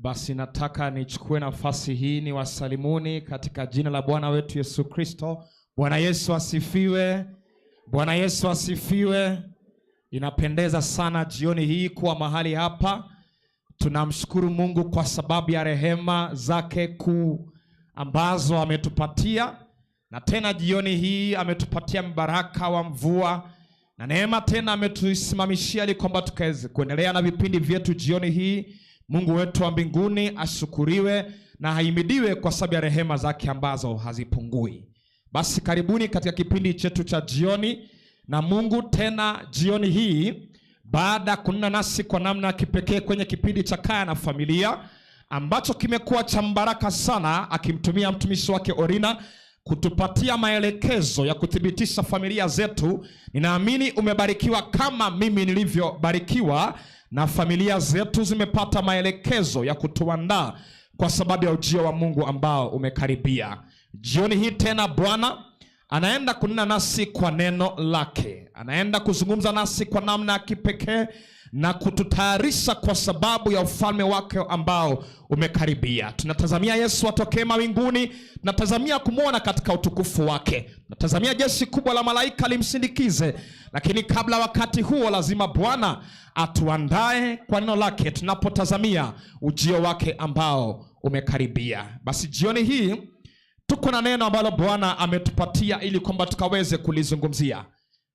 Basi nataka nichukue nafasi hii niwasalimuni katika jina la Bwana wetu Yesu Kristo. Bwana Yesu asifiwe. Bwana Yesu asifiwe. Inapendeza sana jioni hii kuwa mahali hapa. Tunamshukuru Mungu kwa sababu ya rehema zake kuu ambazo ametupatia, na tena jioni hii ametupatia mbaraka wa mvua na neema, tena ametusimamishia ili kwamba tukaweze kuendelea na vipindi vyetu jioni hii. Mungu wetu wa mbinguni ashukuriwe na ahimidiwe kwa sababu ya rehema zake ambazo hazipungui. Basi karibuni katika kipindi chetu cha jioni na Mungu tena jioni hii, baada ya kunena nasi kwa namna ya kipekee kwenye kipindi cha Kaya na Familia ambacho kimekuwa cha mbaraka sana, akimtumia mtumishi wake Orina kutupatia maelekezo ya kuthibitisha familia zetu. Ninaamini umebarikiwa kama mimi nilivyobarikiwa, na familia zetu zimepata maelekezo ya kutuandaa kwa sababu ya ujio wa Mungu ambao umekaribia. Jioni hii tena Bwana anaenda kunena nasi kwa neno lake, anaenda kuzungumza nasi kwa namna ya kipekee na kututayarisha kwa sababu ya ufalme wake ambao umekaribia. Tunatazamia Yesu atokee mawinguni, tunatazamia kumwona katika utukufu wake, tunatazamia jeshi kubwa la malaika limsindikize. Lakini kabla wakati huo, lazima Bwana atuandae kwa neno lake tunapotazamia ujio wake ambao umekaribia. Basi jioni hii tuko na neno ambalo Bwana ametupatia ili kwamba tukaweze kulizungumzia,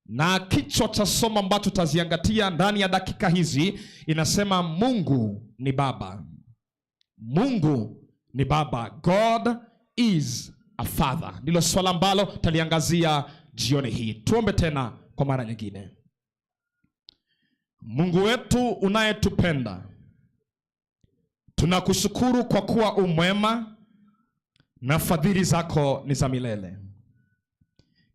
na kichwa cha somo ambacho tutaziangatia ndani ya dakika hizi inasema Mungu ni Baba. Mungu ni Baba. God is a father. Ndilo swala ambalo tutaliangazia jioni hii. Tuombe tena kwa mara nyingine. Mungu wetu unayetupenda, tunakushukuru kwa kuwa umwema na fadhili zako ni za milele.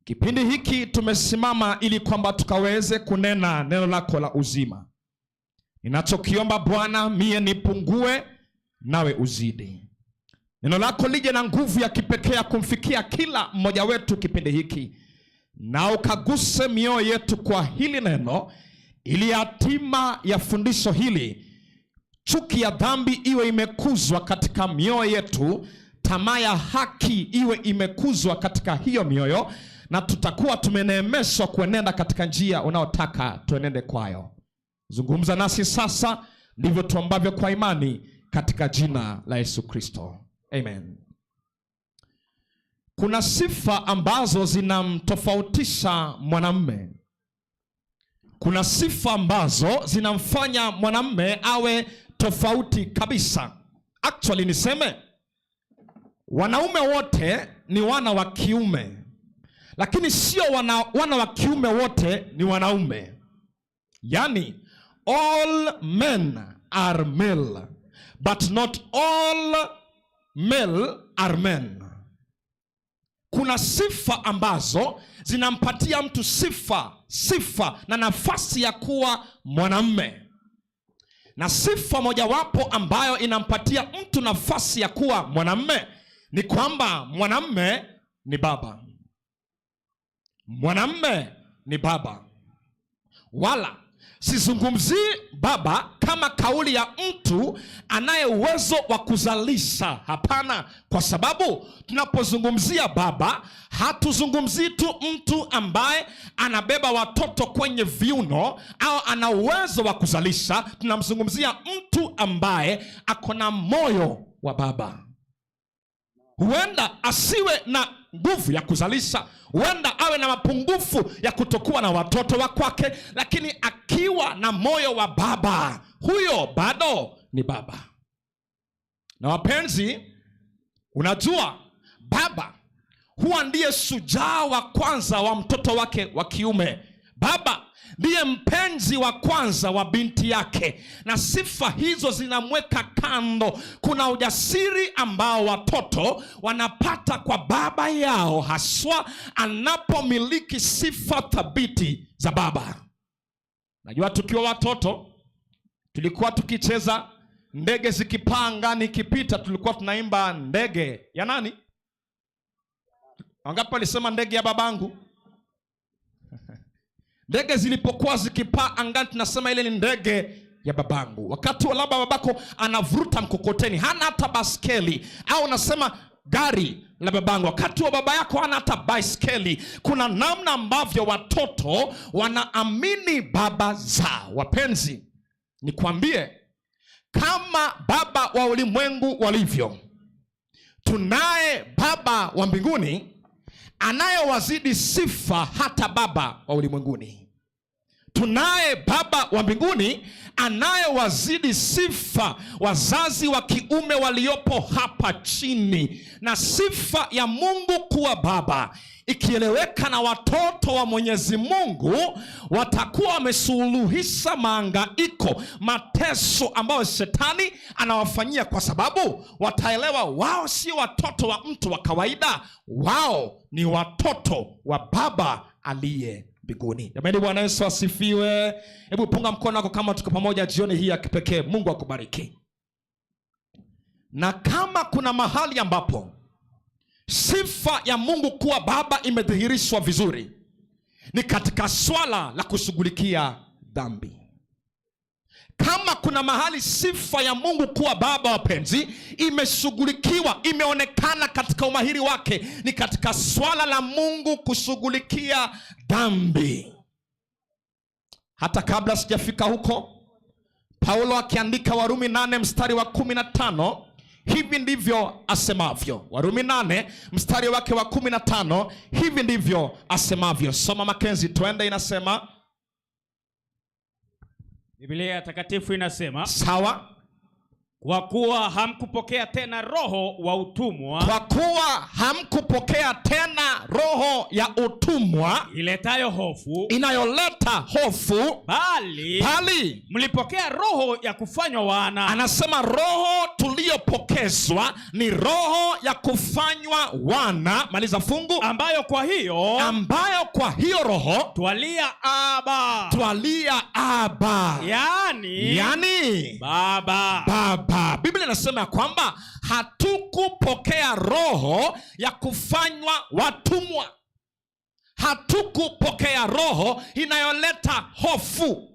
Kipindi hiki tumesimama ili kwamba tukaweze kunena neno lako la uzima. Ninachokiomba Bwana, mie nipungue nawe uzidi. Neno lako lije na nguvu ya kipekee ya kumfikia kila mmoja wetu kipindi hiki, na ukaguse mioyo yetu kwa hili neno, ili hatima ya fundisho hili, chuki ya dhambi iwe imekuzwa katika mioyo yetu, tamaa ya haki iwe imekuzwa katika hiyo mioyo, na tutakuwa tumeneemeshwa kuenenda katika njia unaotaka tuenende kwayo. Zungumza nasi sasa, ndivyo tuombavyo kwa imani katika jina la Yesu Kristo, amen. Kuna sifa ambazo zinamtofautisha mwanamme. Kuna sifa ambazo zinamfanya mwanamme awe tofauti kabisa. Actually niseme wanaume wote ni wana wa kiume, lakini sio wana wa kiume wote ni wanaume. Yani, all men are male but not all male are men. Kuna sifa ambazo zinampatia mtu sifa na nafasi ya kuwa mwanamme, na sifa mojawapo ambayo inampatia mtu nafasi ya kuwa mwanamme ni kwamba mwanamme ni baba. Mwanamme ni baba. Wala sizungumzii baba kama kauli ya mtu anaye uwezo wa kuzalisha. Hapana, kwa sababu tunapozungumzia baba hatuzungumzii tu mtu ambaye anabeba watoto kwenye viuno au ana uwezo wa kuzalisha. Tunamzungumzia mtu ambaye ako na moyo wa baba. Huenda asiwe na nguvu ya kuzalisha, huenda awe na mapungufu ya kutokuwa na watoto wa kwake, lakini akiwa na moyo wa baba, huyo bado ni baba. Na wapenzi, unajua baba huwa ndiye shujaa wa kwanza wa mtoto wake wa kiume. Baba ndiye mpenzi wa kwanza wa binti yake, na sifa hizo zinamweka kando. Kuna ujasiri ambao watoto wanapata kwa baba yao, haswa anapomiliki sifa thabiti za baba. Najua tukiwa watoto tulikuwa tukicheza ndege zikipaa angani ikipita, tulikuwa tunaimba ndege ya nani? Wangapi walisema ndege ya babangu? Ndege zilipokuwa zikipaa angani tunasema ile ni ndege ya babangu. Wakati wa labda babako anavuruta mkokoteni, hana hata baskeli, au unasema gari la babangu, wakati wa baba yako hana hata baiskeli. Kuna namna ambavyo watoto wanaamini baba zao. Wapenzi, nikwambie, kama baba wa ulimwengu walivyo, tunaye Baba wa mbinguni anayewazidi sifa hata baba wa ulimwenguni. Tunaye Baba wa mbinguni anayewazidi sifa wazazi wa kiume waliopo hapa chini, na sifa ya Mungu kuwa baba ikieleweka na watoto wa Mwenyezi Mungu, watakuwa wamesuluhisha maangaiko, mateso ambayo shetani anawafanyia, kwa sababu wataelewa wao sio watoto wa mtu wa kawaida, wao ni watoto wa Baba aliye mbinguni. Jamani, Bwana Yesu asifiwe. Hebu punga mkono wako kama tuko pamoja jioni hii ya kipekee. Mungu akubariki. Na kama kuna mahali ambapo sifa ya Mungu kuwa baba imedhihirishwa vizuri, ni katika swala la kushughulikia dhambi. Kama kuna mahali sifa ya Mungu kuwa baba, wapenzi, imeshughulikiwa, imeonekana katika umahiri wake, ni katika swala la Mungu kushughulikia dhambi. Hata kabla sijafika huko, Paulo akiandika Warumi 8 mstari wa 15, hivi ndivyo asemavyo. Warumi 8 mstari wake wa 15, hivi ndivyo asemavyo. Soma Makenzi, twende. Inasema Biblia Takatifu inasema, sawa, kwa kuwa hamkupokea tena roho wa utumwa kwa kuwa hamkupokea tena roho ya utumwa iletayo hofu, inayoleta hofu, bali mlipokea roho ya kufanywa wana. Anasema roho tuliyopokezwa ni roho ya kufanywa wana. Maliza fungu. Ambayo kwa hiyo, ambayo kwa hiyo roho twalia Aba, twalia Aba, yani Baba. Baba. Biblia inasema ya kwamba hatukupokea roho ya kufanywa watumwa, hatukupokea roho inayoleta hofu,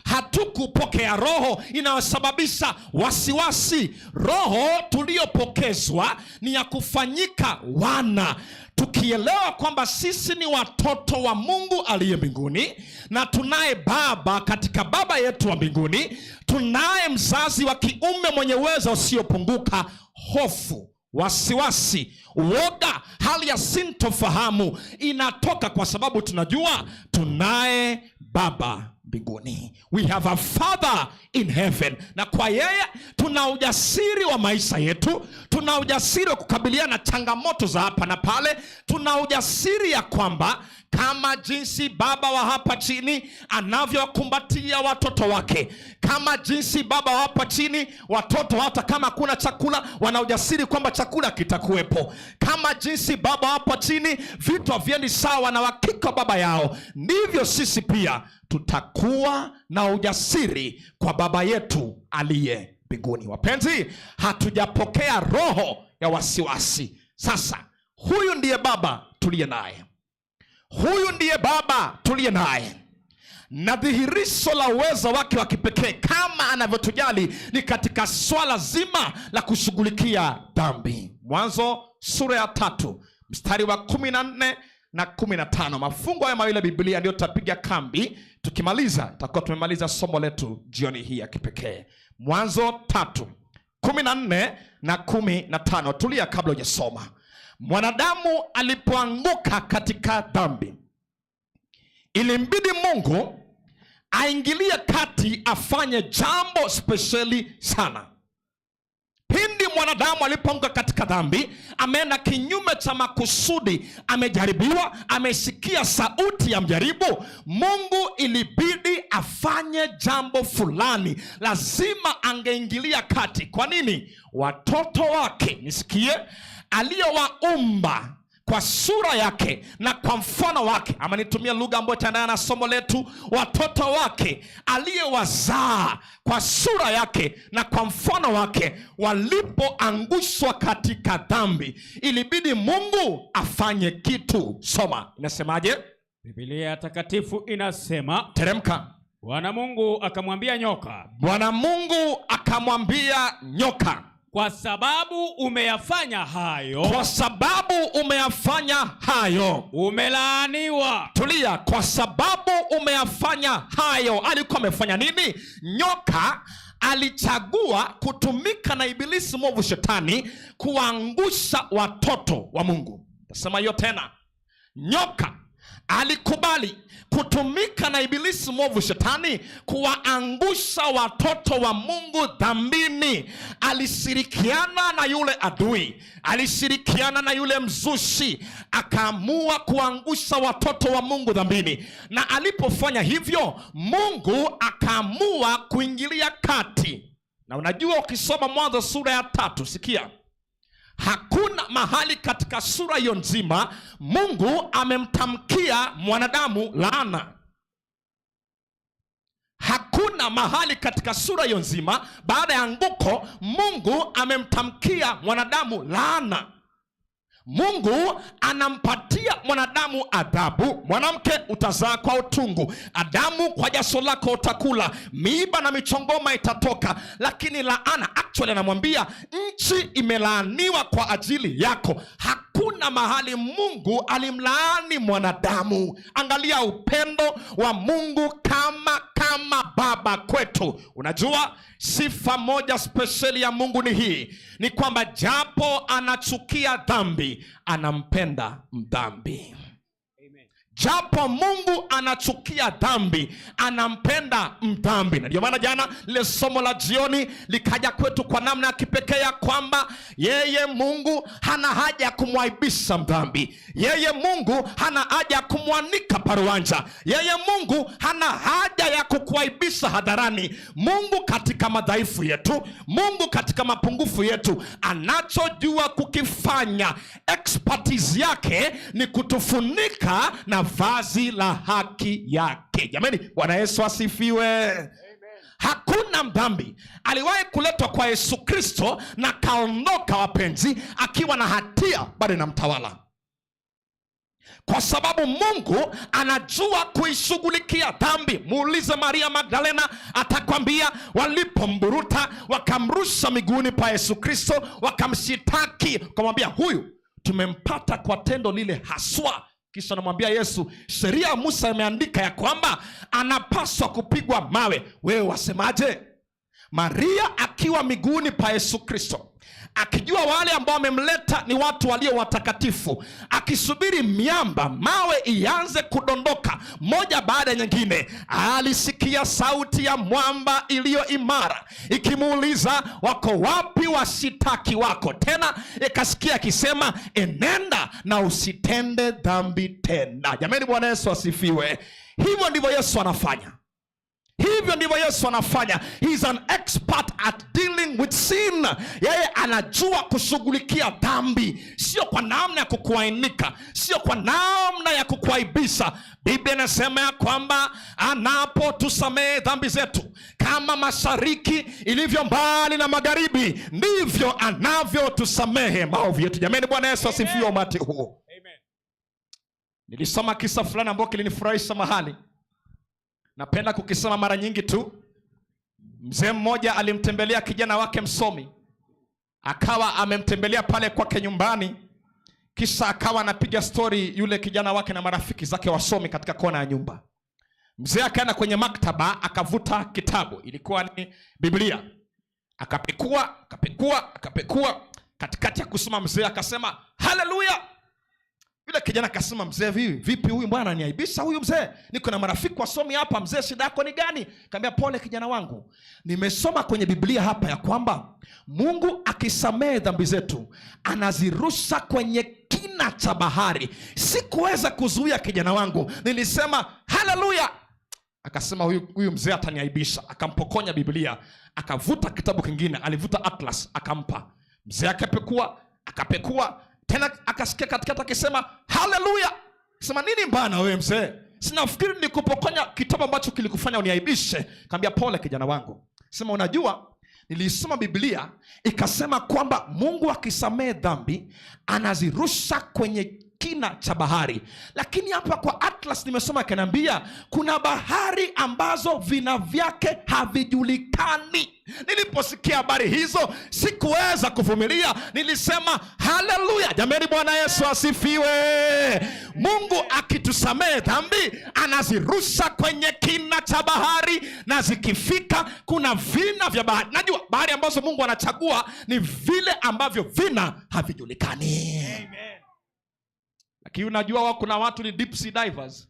hatukupokea roho inayosababisha wasiwasi. Roho tuliyopokezwa ni ya kufanyika wana, tukielewa kwamba sisi ni watoto wa Mungu aliye mbinguni na tunaye Baba katika Baba yetu wa mbinguni, tunaye mzazi wa kiume mwenye uwezo usiopunguka. Hofu, wasiwasi, uoga, hali ya sintofahamu inatoka kwa sababu tunajua tunaye Baba mbinguni. We have a father in heaven. Na kwa yeye tuna ujasiri wa maisha yetu, tuna ujasiri wa kukabiliana na changamoto za hapa na pale, tuna ujasiri ya kwamba kama jinsi baba wa hapa chini anavyowakumbatia watoto wake, kama jinsi baba wa hapa chini watoto hata kama hakuna chakula wana ujasiri kwamba chakula kitakuwepo, kama jinsi baba wa hapa chini vitu haviendi sawa na uhakika baba yao, ndivyo sisi pia tutakuwa na ujasiri kwa Baba yetu aliye mbinguni. Wapenzi, hatujapokea roho ya wasiwasi. Sasa huyu ndiye baba tuliye naye, huyu ndiye baba tuliye naye, na dhihirisho la uwezo wake wa kipekee kama anavyotujali ni katika swala zima la kushughulikia dhambi. Mwanzo sura ya 3 mstari wa 14 na 15. Mafungo haya mawili ya Biblia ndio tutapiga kambi. Tukimaliza tutakuwa tumemaliza somo letu jioni hii ya kipekee. Mwanzo 3:14 na 15. Tulia kabla hujasoma. Mwanadamu alipoanguka katika dhambi, ilimbidi Mungu aingilie kati, afanye jambo spesheli sana. Pindi mwanadamu alipoanguka katika dhambi, ameenda kinyume cha makusudi, amejaribiwa, amesikia sauti ya mjaribu. Mungu ilibidi afanye jambo fulani, lazima angeingilia kati. Kwa nini? Watoto wake, nisikie, aliyowaumba kwa sura yake na kwa mfano wake, ama nitumie lugha ambayo itaendana na somo letu, watoto wake aliyewazaa kwa sura yake na kwa mfano wake, walipoangushwa katika dhambi, ilibidi Mungu afanye kitu. Soma, inasemaje? Biblia Takatifu inasema, Teremka. Bwana Mungu akamwambia nyoka, Bwana Mungu akamwambia nyoka, kwa sababu umeyafanya hayo, kwa sababu umeyafanya hayo, umelaaniwa. Tulia, kwa sababu umeyafanya hayo. Alikuwa amefanya nini? Nyoka alichagua kutumika na ibilisi mwovu shetani kuangusha watoto wa Mungu. Tasema hiyo tena. Nyoka alikubali kutumika na ibilisi mwovu shetani kuwaangusha watoto wa Mungu dhambini. Alishirikiana na yule adui, alishirikiana na yule mzushi, akaamua kuangusha watoto wa Mungu dhambini. Na alipofanya hivyo, Mungu akaamua kuingilia kati. Na unajua, ukisoma Mwanzo sura ya 3, sikia, hakuna mahali katika sura hiyo nzima Mungu amemtamkia mwanadamu laana. Hakuna mahali katika sura hiyo nzima baada ya anguko Mungu amemtamkia mwanadamu laana. Mungu anampatia mwanadamu adhabu. Mwanamke utazaa kwa utungu, Adamu kwa jasho lako utakula, miiba na michongoma itatoka. Lakini laana, actually anamwambia nchi imelaaniwa kwa ajili yako. Hakuna mahali Mungu alimlaani mwanadamu. Angalia upendo wa Mungu kama baba kwetu. Unajua sifa moja spesheli ya Mungu ni hii, ni kwamba japo anachukia dhambi, anampenda mdhambi. Amen. Japo Mungu anachukia dhambi, anampenda mdhambi. Na ndio maana jana lile somo la jioni likaja kwetu kwa namna ya kipekee ya kwamba yeye Mungu hana haja ya kumwaibisha mdhambi. Yeye Mungu hana haja ya kumwanika paruanja. Yeye Mungu hana haja ya kukuaibisha hadharani. Mungu katika madhaifu yetu, Mungu katika mapungufu yetu, anachojua kukifanya, expertise yake ni kutufunika na vazi la haki yake. Jamani, Bwana Yesu asifiwe. Amen. Hakuna mdhambi aliwahi kuletwa kwa Yesu Kristo na kaondoka, wapenzi, akiwa na hatia bado inamtawala. Kwa sababu Mungu anajua kuishughulikia dhambi. Muulize Maria Magdalena, atakwambia walipomburuta wakamrusha miguuni pa Yesu Kristo, wakamshitaki, wakamwambia huyu tumempata kwa tendo lile haswa. Kisha anamwambia Yesu, sheria ya Musa imeandika ya kwamba anapaswa kupigwa mawe, wewe wasemaje? Maria akiwa miguuni pa Yesu Kristo, akijua wale ambao wamemleta ni watu walio watakatifu, akisubiri miamba mawe ianze kudondoka moja baada ya nyingine, alisikia sauti ya mwamba iliyo imara ikimuuliza, wako wapi wasitaki wako? Tena ikasikia akisema, enenda na usitende dhambi tena. Jamani, Bwana Yesu asifiwe. Hivyo ndivyo Yesu anafanya. Hivyo ndivyo Yesu anafanya. He is an expert at dealing with sin. Yeye anajua kushughulikia dhambi, sio kwa namna ya kukuainika, sio kwa namna ya kukuaibisha. Biblia inasema ya kwamba anapotusamehe dhambi zetu, kama mashariki ilivyo mbali na magharibi, ndivyo anavyotusamehe maovu yetu. Jamani, Bwana Yesu asifiwe umati huu. Amen. Nilisoma kisa fulani ambacho kilinifurahisha mahali. Napenda kukisoma mara nyingi tu. Mzee mmoja alimtembelea kijana wake msomi, akawa amemtembelea pale kwake nyumbani, kisha akawa anapiga story yule kijana wake na marafiki zake wasomi katika kona ya nyumba. Mzee akaenda kwenye maktaba akavuta kitabu, ilikuwa ni Biblia. Akapekua, akapekua, akapekua. Katikati ya kusoma mzee akasema haleluya. Yule kijana akasema, mzee vipi huyu bwana ananiaibisha huyu mzee? Niko na marafiki wasomi hapa, mzee shida yako ni gani? Kaambia, pole kijana wangu, nimesoma kwenye Biblia hapa ya kwamba Mungu akisamehe dhambi zetu anazirusha kwenye kina cha bahari. Sikuweza kuzuia kijana wangu, nilisema haleluya. Akasema huyu mzee ataniaibisha. Akampokonya Biblia, akavuta kitabu kingine, alivuta Atlas akampa mzee. Akapekua, akapekua tena, akasikia katikati akisema haleluya. Sema nini bana wewe mzee? Sinafikiri nilikupokonya kitabu ambacho kilikufanya uniaibishe. Kaambia pole kijana wangu. Sema unajua nilisoma Biblia ikasema kwamba Mungu akisamehe dhambi anazirusha kwenye kina cha bahari. Lakini hapa kwa Atlas nimesoma, akaniambia kuna bahari ambazo vina vyake havijulikani. Niliposikia habari hizo sikuweza kuvumilia, nilisema haleluya! Jamani, Bwana Yesu asifiwe. Mungu akitusamehe dhambi anazirusha kwenye kina cha bahari, na zikifika kuna vina vya bahari. Najua bahari ambazo Mungu anachagua ni vile ambavyo vina havijulikani. Amen. Lakini unajua wao kuna watu ni deep sea divers.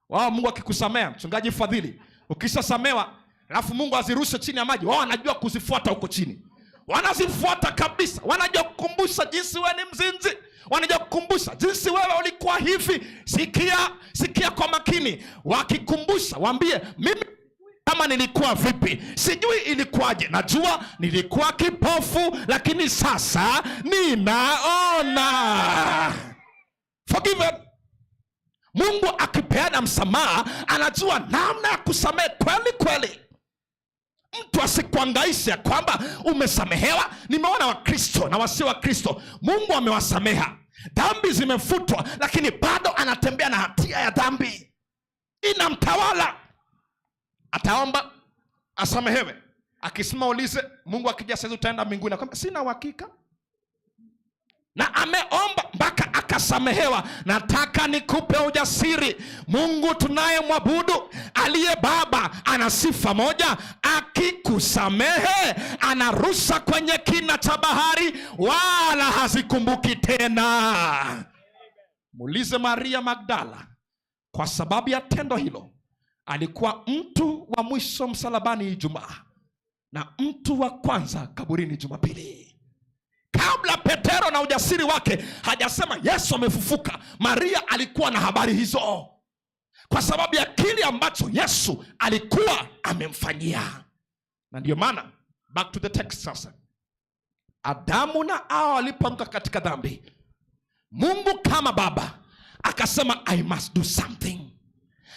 Wao Mungu akikusamea, mchungaji Fadhili, ukishasamewa alafu Mungu azirushe chini ya maji, wao wanajua kuzifuata huko chini, wanazifuata kabisa, wanajua kukumbusha jinsi wewe ni mzinzi, wanajua kukumbusha jinsi wewe ulikuwa hivi. Sikia, sikia kwa makini, wakikumbusha waambie, mimi kama nilikuwa vipi, sijui ilikuwaje, najua nilikuwa kipofu, lakini sasa ninaona. Forgiven. Mungu akipeana msamaha anajua namna ya kusamehe kweli kweli. Mtu asikuangaishe kwamba umesamehewa. Nimeona Wakristo na wasio Wakristo, Mungu amewasameha, dhambi zimefutwa, lakini bado anatembea na hatia ya dhambi inamtawala. Ataomba asamehewe, akisema ulize Mungu, akija saizi utaenda mbinguni, akwambia sina uhakika, na ameomba mpaka akasamehewa. Nataka nikupe ujasiri. Mungu tunayemwabudu aliye Baba ana sifa moja, akikusamehe anarusha kwenye kina cha bahari, wala hazikumbuki tena. Muulize Maria Magdala, kwa sababu ya tendo hilo alikuwa mtu wa mwisho msalabani Ijumaa na mtu wa kwanza kaburini Jumapili. Kabla Petero na ujasiri wake hajasema Yesu amefufuka, Maria alikuwa na habari hizo kwa sababu ya kile ambacho Yesu alikuwa amemfanyia. Na ndiyo maana back to the text sasa, Adamu na Hawa walipoanguka katika dhambi, Mungu kama baba akasema I must do something,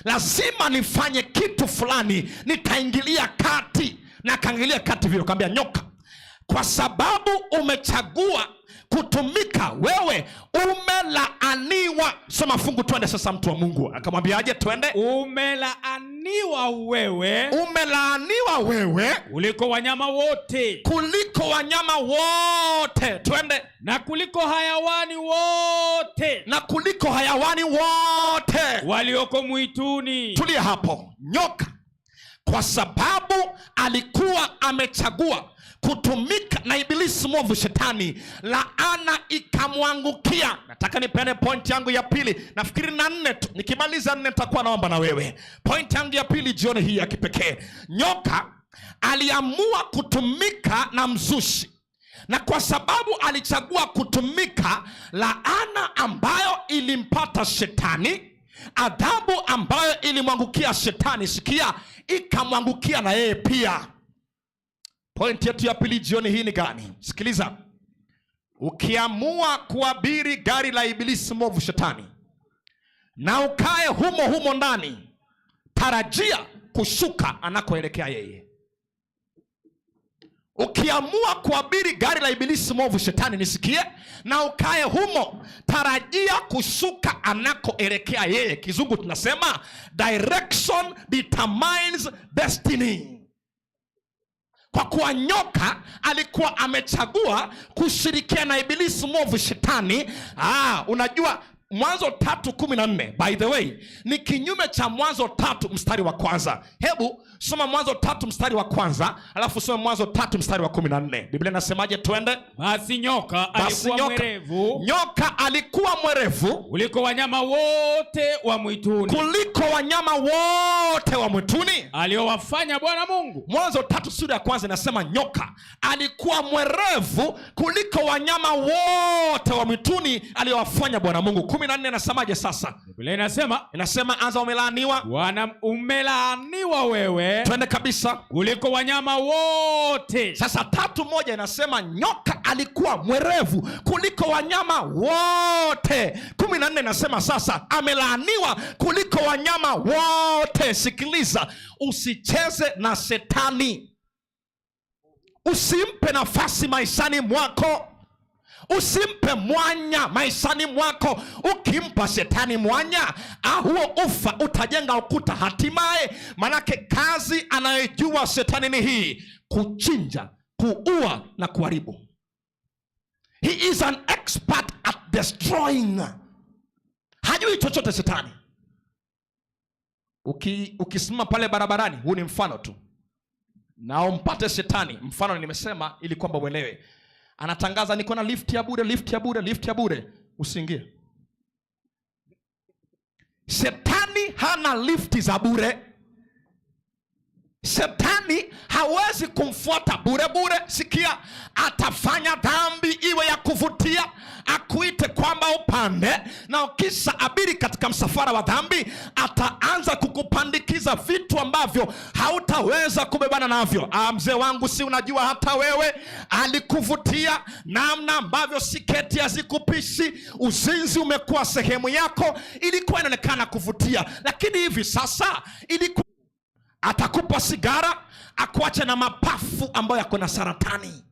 lazima nifanye kitu fulani, nitaingilia kati. Na akaingilia kati vile, akamwambia nyoka, kwa sababu umechagua kutumika wewe umelaaniwa. Soma fungu, twende sasa, mtu wa Mungu. Akamwambiaje? Twende. Umelaaniwa wewe Umelaaniwa wewe kuliko wanyama wote kuliko wanyama wote, twende, na kuliko hayawani wote na kuliko hayawani wote walioko mwituni. Tulia hapo. Nyoka, kwa sababu alikuwa amechagua kutumika na ibilisi mwovu shetani, laana ikamwangukia. Nataka nipeane point yangu ya pili, nafikiri na nne tu. Nikimaliza nne nitakuwa naomba na wewe. Point yangu ya pili jioni hii ya kipekee, nyoka aliamua kutumika na mzushi, na kwa sababu alichagua kutumika, laana ambayo ilimpata shetani, adhabu ambayo ilimwangukia shetani, sikia, ikamwangukia na yeye pia. Pointi yetu ya pili jioni hii ni gani? Sikiliza, ukiamua kuabiri gari la ibilisi mwovu shetani na ukae humo humo ndani, tarajia kushuka anakoelekea yeye. Ukiamua kuabiri gari la ibilisi mwovu shetani, nisikie, na ukae humo, tarajia kushuka anakoelekea yeye. Kizungu tunasema direction determines destiny. Kwa kuwa nyoka alikuwa amechagua kushirikiana na ibilisi mwovu shetani. Unajua Mwanzo 3:14, by the way, ni kinyume cha Mwanzo 3 mstari wa 1. Hebu soma Mwanzo 3 mstari wa 1, alafu soma Mwanzo 3 mstari wa 14. Biblia inasemaje? Twende. Basi nyoka Basi alikuwa nyoka, mwerevu nyoka alikuwa mwerevu kuliko wanyama wote wa mwituni kuliko wanyama wote wa mwituni aliowafanya Bwana Mungu. Mwanzo 3 sura ya 1 inasema nyoka alikuwa mwerevu kuliko wanyama wote wa mwituni aliyowafanya Bwana Mungu. 14 inasemaje sasa? Biblia inasema, Inasema anza, umelaaniwa. Bwana, umelaaniwa wewe Twende kabisa. kuliko wanyama wote. Sasa 3:1 inasema nyoka alikuwa mwerevu kuliko wanyama wote. 14 inasema sasa amelaaniwa kuliko wanyama wote. Sikiliza, usicheze na shetani, usimpe nafasi maishani mwako. Usimpe mwanya maishani mwako. Ukimpa shetani mwanya, huo ufa utajenga ukuta hatimaye. Manake kazi anayojua shetani ni hii: kuchinja, kuua na kuharibu. He is an expert at destroying. Hajui chochote shetani. Ukisimama pale barabarani, huu ni mfano tu, na umpate shetani, mfano nimesema ili kwamba uelewe. Anatangaza, niko na lift ya bure, lift ya bure, lift ya bure. Usiingie. Shetani hana lifti za bure. Shetani hawezi kumfuata bure bure. Sikia, atafanya dhambi iwe ya kuvutia, akuite kwamba upande, na ukisha abiri katika msafara wa dhambi, ataanza kukupandikiza vitu ambavyo hautaweza kubebana navyo. Mzee wangu, si unajua hata wewe alikuvutia namna ambavyo siketi hazikupishi, uzinzi umekuwa sehemu yako, ilikuwa inaonekana kuvutia, lakini hivi sasa ilikuwa atakupa sigara akuache na mapafu ambayo yako na saratani.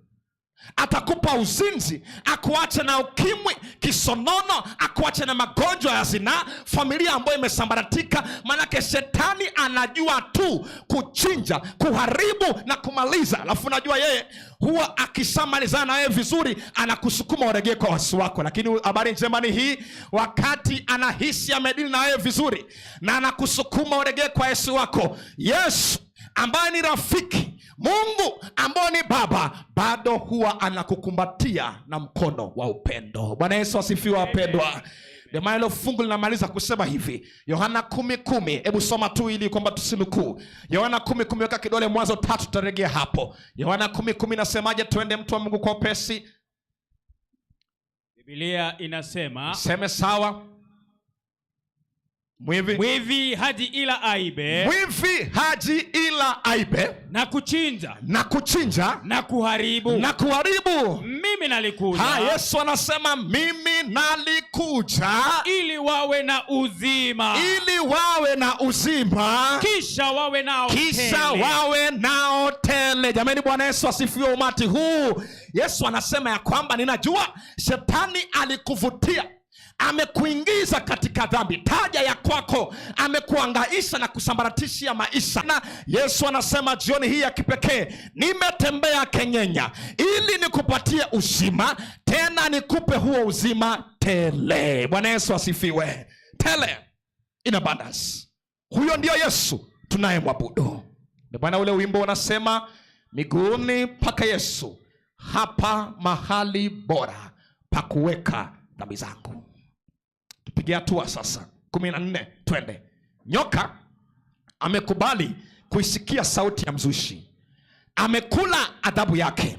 Atakupa uzinzi akuache na ukimwi, kisonono, akuache na magonjwa ya zinaa, familia ambayo imesambaratika. Maanake shetani anajua tu kuchinja, kuharibu na kumaliza. Alafu unajua yeye huwa akishamalizana na wewe vizuri, anakusukuma uregee kwa wasi wako. Lakini habari njema ni hii, wakati anahisi amedili na wewe vizuri na anakusukuma uregee kwa Yesu wako, Yesu ambaye ni rafiki, Mungu ambaye ni Baba, bado huwa anakukumbatia na mkono wa upendo. Bwana Yesu asifiwe, wapendwa. Ndio maana hilo fungu linamaliza kusema hivi, Yohana 10:10. Hebu soma tu ili kwamba tusinukuu. Yohana 10:10, weka kidole Mwanzo 3, tutarejea hapo. Yohana 10:10 nasemaje? Tuende mtu wa Mungu kwa upesi. Biblia inasema, Seme sawa. Mwivi, mwivi haji ila aibe, mwivi haji ila aibe, na kuchinja, na kuchinja, na kuharibu, na kuharibu. Mimi nalikuja, Yesu anasema mimi nalikuja ili wawe na uzima, ili wawe na uzima, kisha wawe nao kisha tele. Wawe nao tele. Jamani, Bwana Yesu asifiwe. Umati huu, Yesu anasema ya kwamba ninajua shetani alikuvutia, amekuingiza katika dhambi, taja ya kwako, amekuangaisha na kusambaratishia maisha. Na Yesu anasema jioni hii ya kipekee, nimetembea Kenyenya ili nikupatie uzima, tena nikupe huo uzima tele. Bwana Yesu asifiwe. Tele in abundance. Huyo ndio Yesu tunayemwabudu. Ndio maana ule wimbo unasema, miguuni paka Yesu, hapa mahali bora pa kuweka dhambi zangu. Tupige hatua sasa, 14, twende. Nyoka amekubali kuisikia sauti ya mzushi, amekula adhabu yake,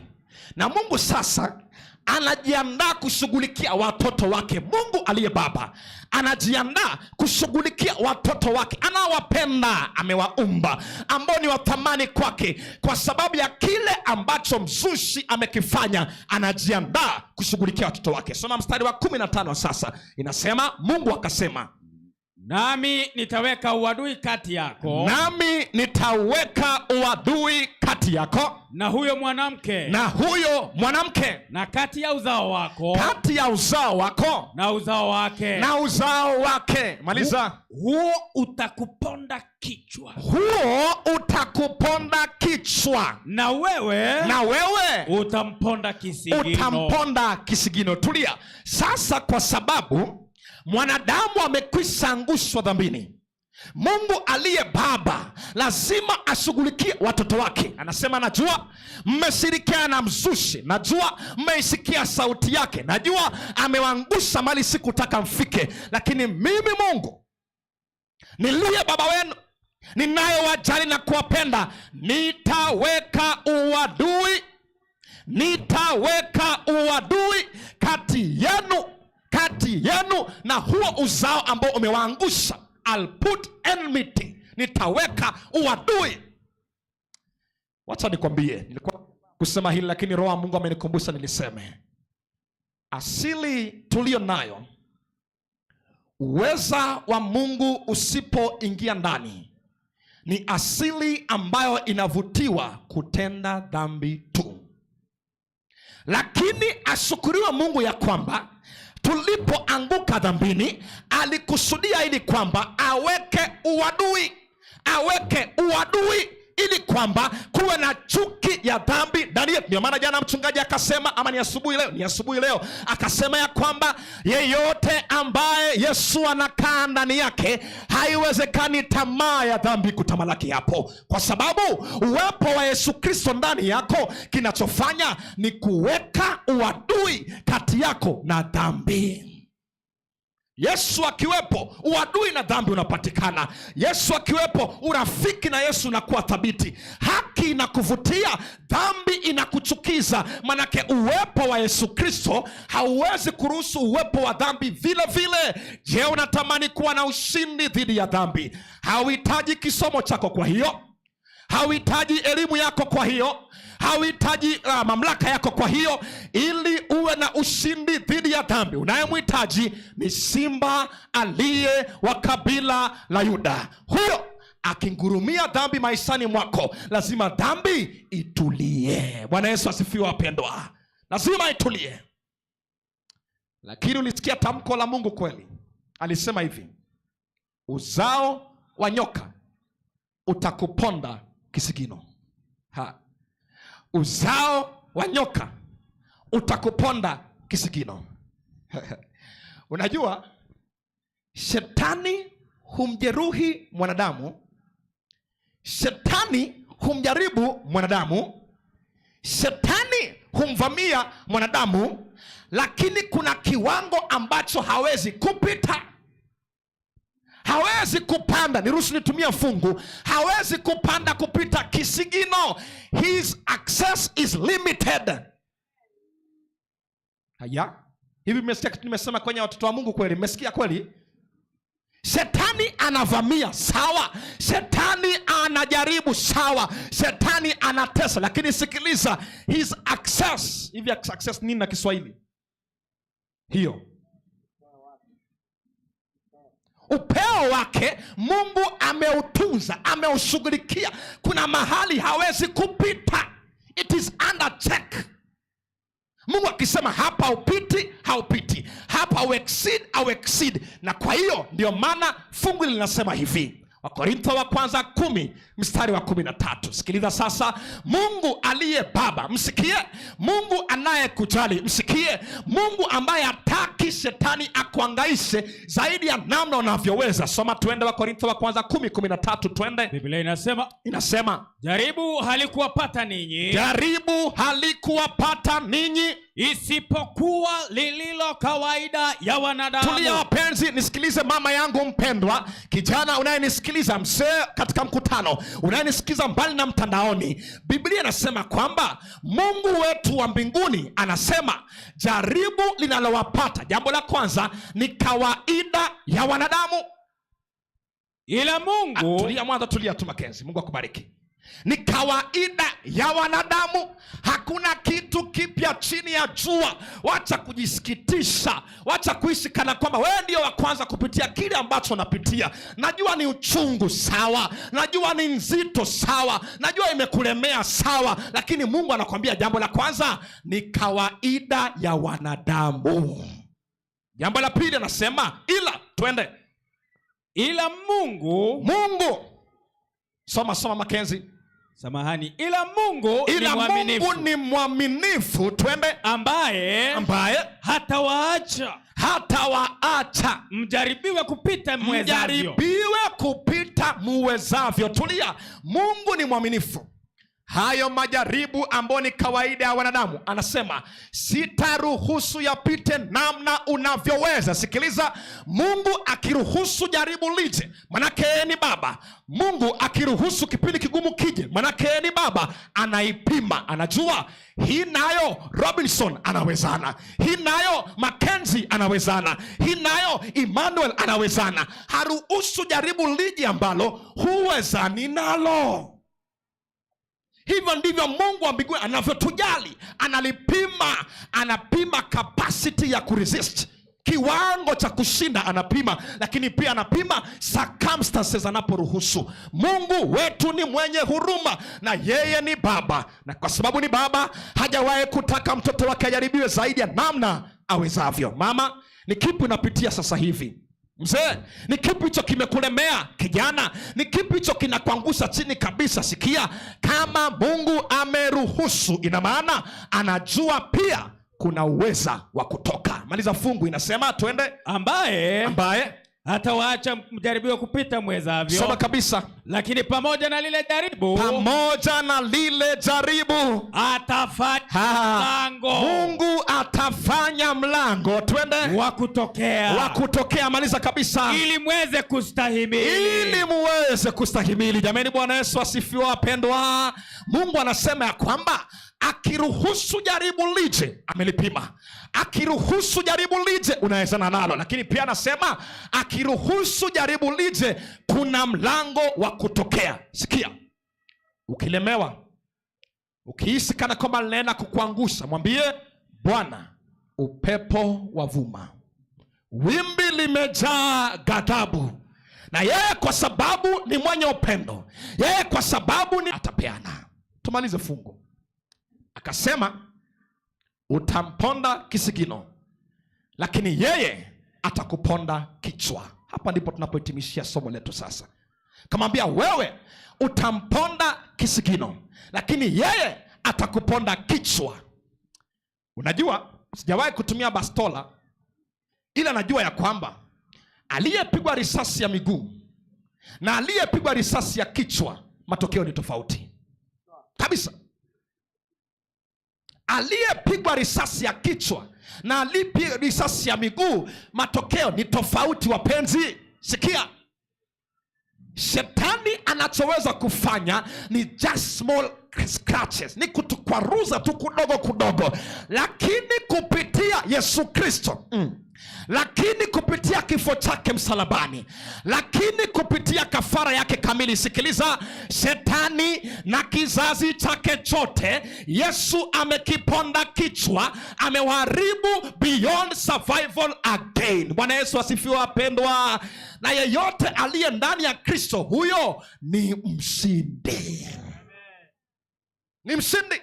na Mungu sasa anajiandaa kushughulikia watoto wake. Mungu aliye Baba anajiandaa kushughulikia watoto wake anawapenda, amewaumba, ambao ni wa thamani kwake. Kwa sababu ya kile ambacho mzushi amekifanya, anajiandaa kushughulikia watoto wake. Soma mstari wa 15 sasa, inasema Mungu akasema, nami nitaweka uadui kati yako, nami nitaweka uadui kati yako na huyo mwanamke, na huyo mwanamke, na kati ya uzao wako, kati ya uzao wako na uzao wake, na uzao wake. Maliza. Huo utakuponda kichwa, huo utakuponda kichwa, na wewe, na wewe utamponda kisigino. Utamponda kisigino. Tulia sasa, kwa sababu mwanadamu amekwisha angushwa dhambini, Mungu aliye Baba lazima ashughulikie watoto wake. Anasema najua mmeshirikiana na mzushi, najua mmeisikia sauti yake, najua amewaangusha mali sikutaka mfike, lakini mimi Mungu niliye baba wenu ninayewajali na kuwapenda, nitaweka uadui, nitaweka uadui kati yenu na huo uzao ambao umewaangusha. I'll put enmity, nitaweka uadui. Wacha nikwambie, nilikuwa kusema hili lakini Roho wa Mungu amenikumbusha niliseme. Asili tuliyo nayo, uweza wa Mungu usipoingia ndani, ni asili ambayo inavutiwa kutenda dhambi tu. Lakini ashukuriwe Mungu ya kwamba tulipoanguka dhambini alikusudia ili kwamba aweke uadui, aweke uadui ili kwamba kuwe na chuki ya dhambi ndani yetu. Ndio maana jana mchungaji akasema, ama ni asubuhi leo, ni asubuhi leo akasema ya kwamba yeyote ambaye Yesu anakaa ndani yake, haiwezekani tamaa ya dhambi kutamalaki hapo, kwa sababu uwepo wa Yesu Kristo ndani yako kinachofanya ni kuweka uadui kati yako na dhambi. Yesu akiwepo, uadui na dhambi unapatikana. Yesu akiwepo, urafiki na Yesu unakuwa thabiti. Haki inakuvutia, dhambi inakuchukiza. Manake uwepo wa Yesu Kristo hauwezi kuruhusu uwepo wa dhambi vile vile. Je, unatamani kuwa na ushindi dhidi ya dhambi? Hauhitaji kisomo chako kwa hiyo, hauhitaji elimu yako kwa hiyo, hauhitaji mamlaka yako kwa hiyo. Ili uwe na ushindi dhidi ya dhambi, unayemhitaji ni simba aliye wa kabila la Yuda. Huyo akingurumia dhambi maishani mwako, lazima dhambi itulie. Bwana Yesu asifiwe, wapendwa, lazima itulie. Lakini ulisikia tamko la Mungu kweli, alisema hivi, uzao wa nyoka utakuponda kisigino. Ha. Uzao wa nyoka utakuponda kisigino. Unajua, shetani humjeruhi mwanadamu, shetani humjaribu mwanadamu, shetani humvamia mwanadamu, lakini kuna kiwango ambacho hawezi kupita, hawezi kupanda. Niruhusu nitumie fungu, hawezi kupanda kupita kisigino. His access is limited. Haya, hivi mmesikia kitu nimesema kwenye watoto wa Mungu kweli? Mmesikia kweli? Shetani anavamia sawa, shetani anajaribu sawa, shetani anatesa, lakini sikiliza, his access. Hivi access nini na Kiswahili hiyo? Upeo wake Mungu ameutunza, ameushughulikia. Kuna mahali hawezi kupita, it is under check. Mungu akisema hapa haupiti, haupiti, hapa uexceed, au exceed. Na kwa hiyo ndio maana fungu linasema hivi, Wakorintho wa kwanza 10 mstari wa 13. Sikiliza sasa, Mungu aliye Baba, msikie. Mungu anayekujali, msikie. Mungu ambaye hataki shetani akuangaishe zaidi ya namna unavyoweza. Soma tuende, Wakorintho wa kwanza 10:13, twende. Biblia inasema, Inasema, jaribu halikuwapata ninyi jaribu halikuwapata ninyi isipokuwa lililo kawaida ya wanadamu. Tulia wapenzi, nisikilize mama yangu mpendwa, kijana unayenisikiliza, mzee katika mkutano, unayenisikiliza mbali na mtandaoni. Biblia inasema kwamba Mungu wetu wa mbinguni anasema jaribu linalowapata, jambo la kwanza ni kawaida ya wanadamu. Ila Mungu Tulia mwanzo, tulia tu Makenzi, Mungu akubariki. Ni kawaida ya wanadamu, hakuna kitu kipya chini ya jua. Wacha kujisikitisha, wacha kuishi kana kwamba wewe ndio wa kwanza kupitia kile ambacho unapitia. Najua ni uchungu sawa, najua ni nzito sawa, najua imekulemea sawa, lakini Mungu anakwambia jambo la kwanza ni kawaida ya wanadamu. Jambo la pili anasema ila, twende. Ila Mungu, Mungu, soma soma Makenzi. Samahani, ila Mungu ni Ila mwaminifu, Mungu ni mwaminifu, twende, ambaye ambaye hatawaacha hatawaacha mjaribiwe kupita mwezavyo. Mjaribiwe kupita muwezavyo. Tulia, Mungu ni mwaminifu. Hayo majaribu ambayo ni kawaida ya wanadamu, anasema sitaruhusu yapite namna unavyoweza. Sikiliza, Mungu akiruhusu jaribu lije, manake yeye ni Baba. Mungu akiruhusu kipindi kigumu kije, manake yeye ni Baba. Anaipima, anajua hii nayo Robinson anawezana, hii nayo Mackenzie anawezana, hii nayo Emmanuel anawezana. Haruhusu jaribu lije ambalo huwezani nalo. Hivyo ndivyo Mungu wa mbinguni anavyotujali. Analipima, anapima capacity ya kuresist. Kiwango cha kushinda anapima, lakini pia anapima circumstances anaporuhusu. Mungu wetu ni mwenye huruma na yeye ni Baba, na kwa sababu ni Baba hajawahi kutaka mtoto wake ajaribiwe zaidi ya namna awezavyo. Mama, ni kipi unapitia sasa hivi? Mzee, ni kipi hicho kimekulemea? Kijana, ni kipi hicho kinakuangusha chini kabisa? Sikia, kama Mungu ameruhusu, ina maana anajua pia kuna uweza wa kutoka. Maliza fungu, inasema twende. Ambaye Ambaye hatawaacha mjaribiwe kupita mwezavyo, soma kabisa. Lakini pamoja na lile jaribu Pamoja na lile jaribu atafanya mlango Mungu atafanya mlango, twende, wa kutokea, wa kutokea. Maliza kabisa. Ili mweze kustahimili. Ili muweze kustahimili. Jamani, Bwana Yesu asifiwe, wapendwa. Mungu anasema ya kwamba akiruhusu jaribu lije, amelipima. Akiruhusu jaribu lije, unawezana nalo. Lakini pia anasema akiruhusu jaribu lije, kuna mlango wa kutokea. Sikia, ukilemewa, ukihisi kana kwamba linaenda kukuangusha, mwambie Bwana, upepo wavuma, wimbi limejaa ghadhabu. Na yeye kwa sababu ni mwenye upendo, yeye kwa sababu ni atapeana. Tumalize fungu. Akasema utamponda kisigino, lakini yeye atakuponda kichwa. Hapa ndipo tunapohitimishia somo letu sasa. Kamwambia wewe utamponda kisigino, lakini yeye atakuponda kichwa. Unajua, sijawahi kutumia bastola, ila najua ya kwamba aliyepigwa risasi ya miguu na aliyepigwa risasi ya kichwa, matokeo ni tofauti kabisa. Aliyepigwa risasi ya kichwa na aliyepigwa risasi ya miguu, matokeo ni tofauti. Wapenzi, sikia, shetani anachoweza kufanya ni just small scratches, ni kutukwaruza tu kudogo kudogo, lakini kupitia Yesu Kristo, lakini kupitia kifo chake msalabani, lakini kupitia kafara yake kamili. Sikiliza, shetani na kizazi chake chote Yesu amekiponda kichwa, amewaharibu beyond survival again. Bwana Yesu asifiwe, wapendwa. Na yeyote aliye ndani ya Kristo, huyo ni mshindi, ni mshindi.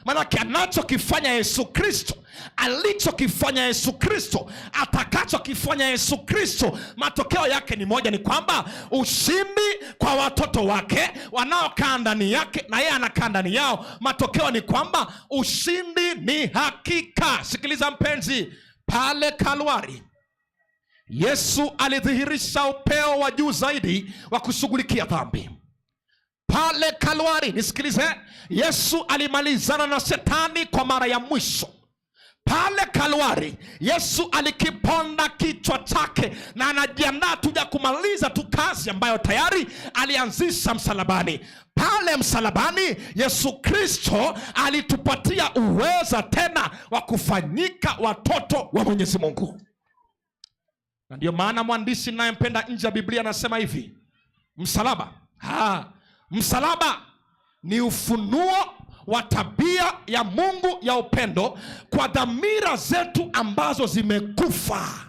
Maanake anachokifanya Yesu Kristo, alichokifanya Yesu Kristo, atakachokifanya Yesu Kristo, matokeo yake ni moja, ni kwamba ushindi kwa watoto wake wanaokaa ndani yake na yeye anakaa ndani yao. Matokeo ni kwamba ushindi ni hakika. Sikiliza mpenzi, pale Kalwari Yesu alidhihirisha upeo wa juu zaidi wa kushughulikia dhambi. Pale Kalwari, nisikilize, Yesu alimalizana na shetani kwa mara ya mwisho. Pale Kalwari Yesu alikiponda kichwa chake na anajiandaa tuja kumaliza tu kazi ambayo tayari alianzisha msalabani. Pale msalabani Yesu Kristo alitupatia uweza tena wa kufanyika watoto wa Mwenyezi Mungu. Na ndio maana mwandishi nayempenda nje ya Biblia anasema hivi, msalaba ni ufunuo wa tabia ya Mungu ya upendo kwa dhamira zetu ambazo zimekufa.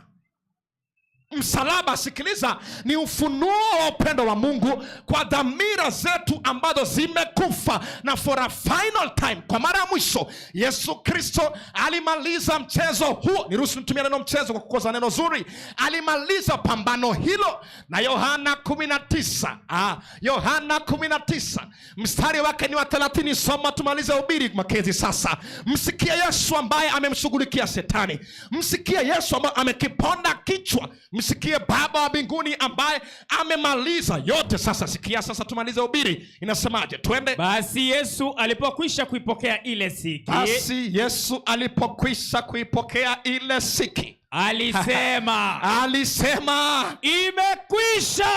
Msalaba, sikiliza, ni ufunuo wa upendo wa Mungu kwa dhamira zetu ambazo zimekufa. Na for a final time, kwa mara ya mwisho, Yesu Kristo alimaliza mchezo huo. Niruhusu nitumie neno mchezo kwa kukosa neno zuri. Alimaliza pambano hilo na Yohana 19. Yohana 19 mstari wake ni wa 30. Soma tumalize ubiri Makezi sasa. Msikie Yesu ambaye amemshughulikia shetani. Msikie Yesu ambaye amekiponda kichwa. Msikie Baba wa mbinguni ambaye amemaliza yote. Sasa sikia, sasa tumalize ubiri. Inasemaje? Twende. Basi Yesu alipokwisha kuipokea ile siki, Basi Yesu alipokwisha kuipokea ile siki, alisema, alisema, imekwisha.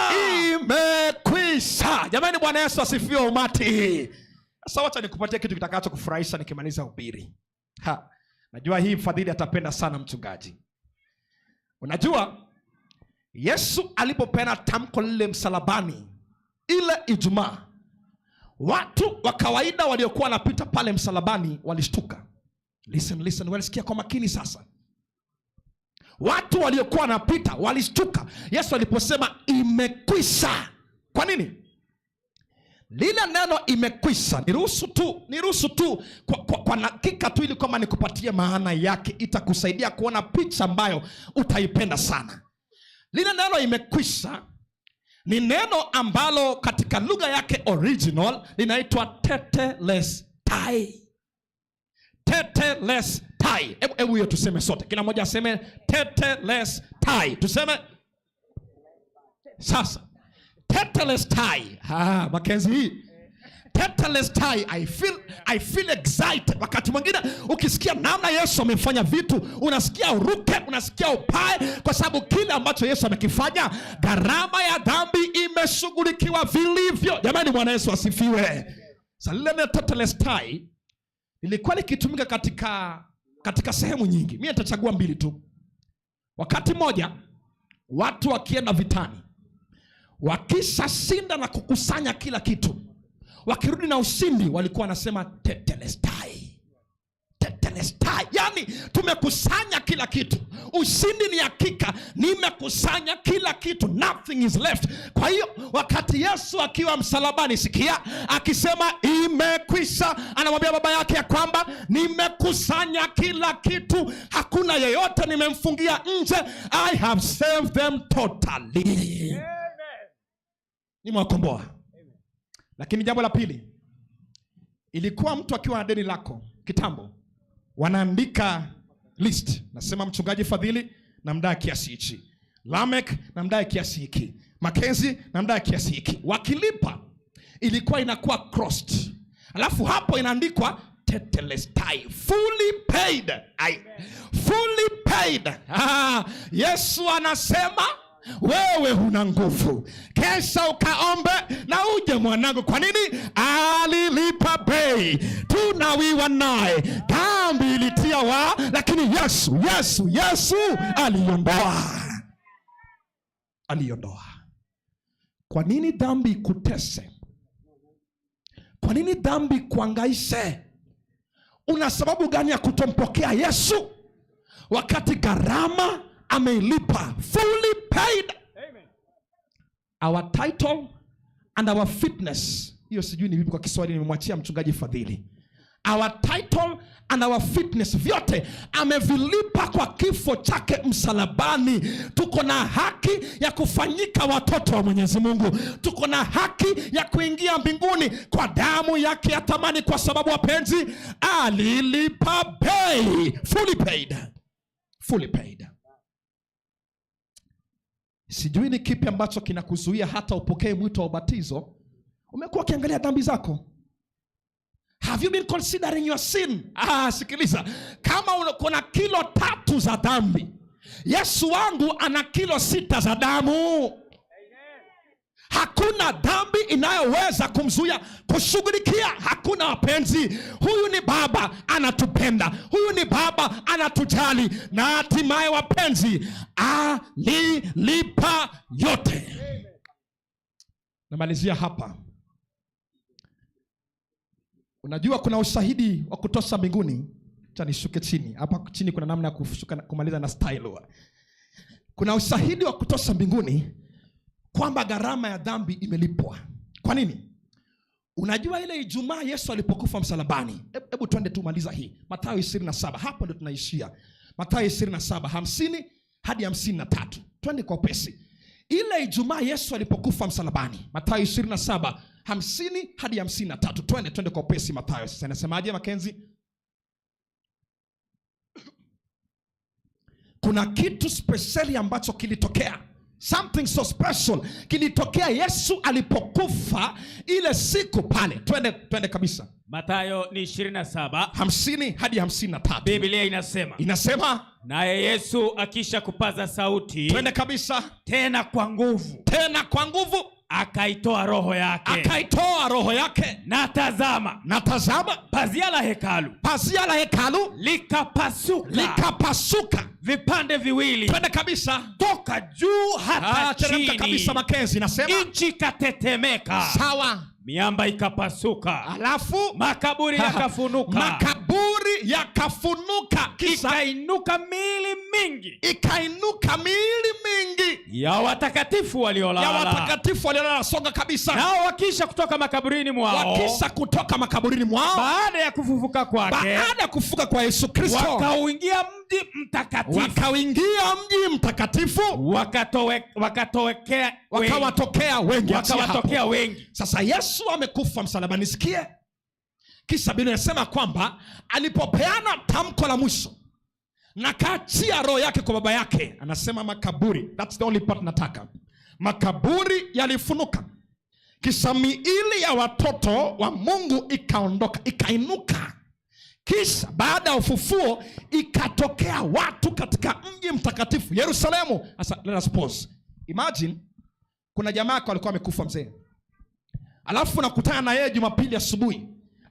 Imekwisha. Jamani, Bwana Yesu asifiwe umati. Sasa wacha nikupatie kitu kitakacho kufurahisha nikimaliza ubiri. Najua hii mfadhili atapenda sana mchungaji. Unajua Yesu alipopeana tamko lile msalabani ile Ijumaa, watu wa kawaida waliokuwa wanapita pale msalabani walishtuka. Listen, listen, walisikia kwa makini sasa. Watu waliokuwa wanapita walishtuka Yesu aliposema imekwisha. Kwa nini? Lile neno imekwisha, niruhusu tu kwa dakika tu, ili kwamba nikupatie maana yake, itakusaidia kuona picha ambayo utaipenda sana. Lile neno imekwisha ni neno ambalo katika lugha yake original linaitwa tetelestai. Tetelestai. Hebu hiyo tuseme sote, kila mmoja aseme tetelestai. Tuseme sasa tetelestai. Ah, Makenzi hii tetelestai. I feel excited. Wakati mwingine ukisikia namna Yesu amefanya vitu, unasikia uruke, unasikia upae, kwa sababu kile ambacho Yesu amekifanya, gharama ya dhambi imeshughulikiwa vilivyo. Jamani, Bwana Yesu asifiwe. Sasa lile neno tetelestai lilikuwa likitumika katika sehemu nyingi. Mimi nitachagua mbili tu. Wakati mmoja watu wakienda vitani, wakishashinda na kukusanya kila kitu, wakirudi na ushindi, walikuwa wanasema tetelestai, tetelestai, yani tumekusanya kila kitu, ushindi ni hakika, nimekusanya kila kitu, nothing is left. Kwa hiyo wakati Yesu akiwa msalabani, sikia akisema imekwisha, anamwambia baba yake ya kwamba nimekusanya kila kitu, hakuna yeyote nimemfungia nje, I have saved them totally, nimewakomboa. Lakini jambo la pili, ilikuwa mtu akiwa na deni lako kitambo, wanaandika list, nasema mchungaji Fadhili namdai kiasi hichi, Lamek namdai kiasi hiki, Makenzi namdai kiasi hiki. Wakilipa ilikuwa inakuwa crossed, alafu hapo inaandikwa tetelestai, fully paid. Ai, fully paid. Ah, Yesu anasema wewe huna nguvu, kesha ukaombe na uje mwanangu. Kwa nini? Alilipa bei, tunawiwa naye. Dhambi ilitia wa, lakini Yesu, Yesu, Yesu aliondoa, aliondoa. Kwa nini dhambi ikutese? Kwa nini dhambi kuangaishe? Una sababu gani ya kutompokea Yesu wakati gharama ameilipa, fully paid? Our title and our fitness, hiyo sijui ni vipi kwa Kiswahili, nimemwachia mchungaji Fadhili. Our title and our fitness, vyote amevilipa kwa kifo chake msalabani. Tuko na haki ya kufanyika watoto wa Mwenyezi Mungu, tuko na haki ya kuingia mbinguni kwa damu yake ya thamani, kwa sababu wapenzi, alilipa bei, fully paid, fully paid. Sijui ni kipi ambacho kinakuzuia hata upokee mwito wa ubatizo. Umekuwa ukiangalia dhambi zako. Have you been considering your sin? Ah, sikiliza, kama kuna kilo 3 za dhambi, Yesu wangu ana kilo 6 za damu. Hakuna dhambi inayoweza kumzuia kushughulikia. Hakuna wapenzi. Huyu ni Baba anatupenda, huyu ni Baba anatujali, na hatimaye wapenzi, alilipa yote. Namalizia hapa. Unajua kuna ushahidi wa kutosha mbinguni. Acha nishuke chini hapa chini, kuna namna ya kushuka kumaliza na style. Kuna ushahidi wa kutosha mbinguni kwamba gharama ya dhambi imelipwa. Kwa nini? Unajua ile Ijumaa Yesu alipokufa msalabani. Hebu twende tu maliza hii. Mathayo 27, hapo ndio tunaishia. Mathayo 27, 50 hadi 53. Twende kwa upesi. Ile Ijumaa Yesu alipokufa msalabani. Mathayo 27, 50 hadi 53. Twende kwa upesi Mathayo. Sasa inasemaje Makenzi? Kuna kitu speciali ambacho kilitokea. Something so special kilitokea Yesu alipokufa ile siku pale. Twende kabisa. Mathayo ni 27. 50 hadi 53. Biblia inasema. Inasema, naye Yesu akisha kupaza sauti, twende kabisa, tena kwa nguvu, tena kwa nguvu, akaitoa roho yake, akaitoa roho yake. Na tazama, na tazama, pazia la hekalu, pazia la hekalu likapasuka, likapasuka vipande viwili, twende kabisa, toka juu hata teremka chini. Kabisa Makenzi, nasema nchi ikatetemeka, sawa, miamba ikapasuka, alafu makaburi yakafunuka, makaburi yakafunuka, kisha ikainuka miili mingi Ikainuka miili mingi ya watakatifu ya waliolala, watakatifu waliolala. Songa kabisa. Nao wakisha kutoka makaburini mwao Wakisha kutoka makaburini mwao baada ya kufufuka kwake, baada ya kufufuka kwa Yesu Kristo, wakauingia mji mtakatifu, wakauingia mji mtakatifu, wakatowekea wengi. Wakawatokea wengi. Achia hapo. Wakawatokea wengi. Sasa Yesu amekufa msalabani, sikie. Kisha Biblia inasema kwamba alipopeana tamko la mwisho na kaachia roho yake kwa baba yake, anasema makaburi, that's the only part nataka, makaburi yalifunuka, kisha miili ya watoto wa Mungu ikaondoka, ikainuka. Kisha baada ya ufufuo ikatokea watu katika mji mtakatifu Yerusalemu. Sasa let us pause. Imagine kuna jamaa yako alikuwa amekufa mzee, alafu unakutana na yeye Jumapili asubuhi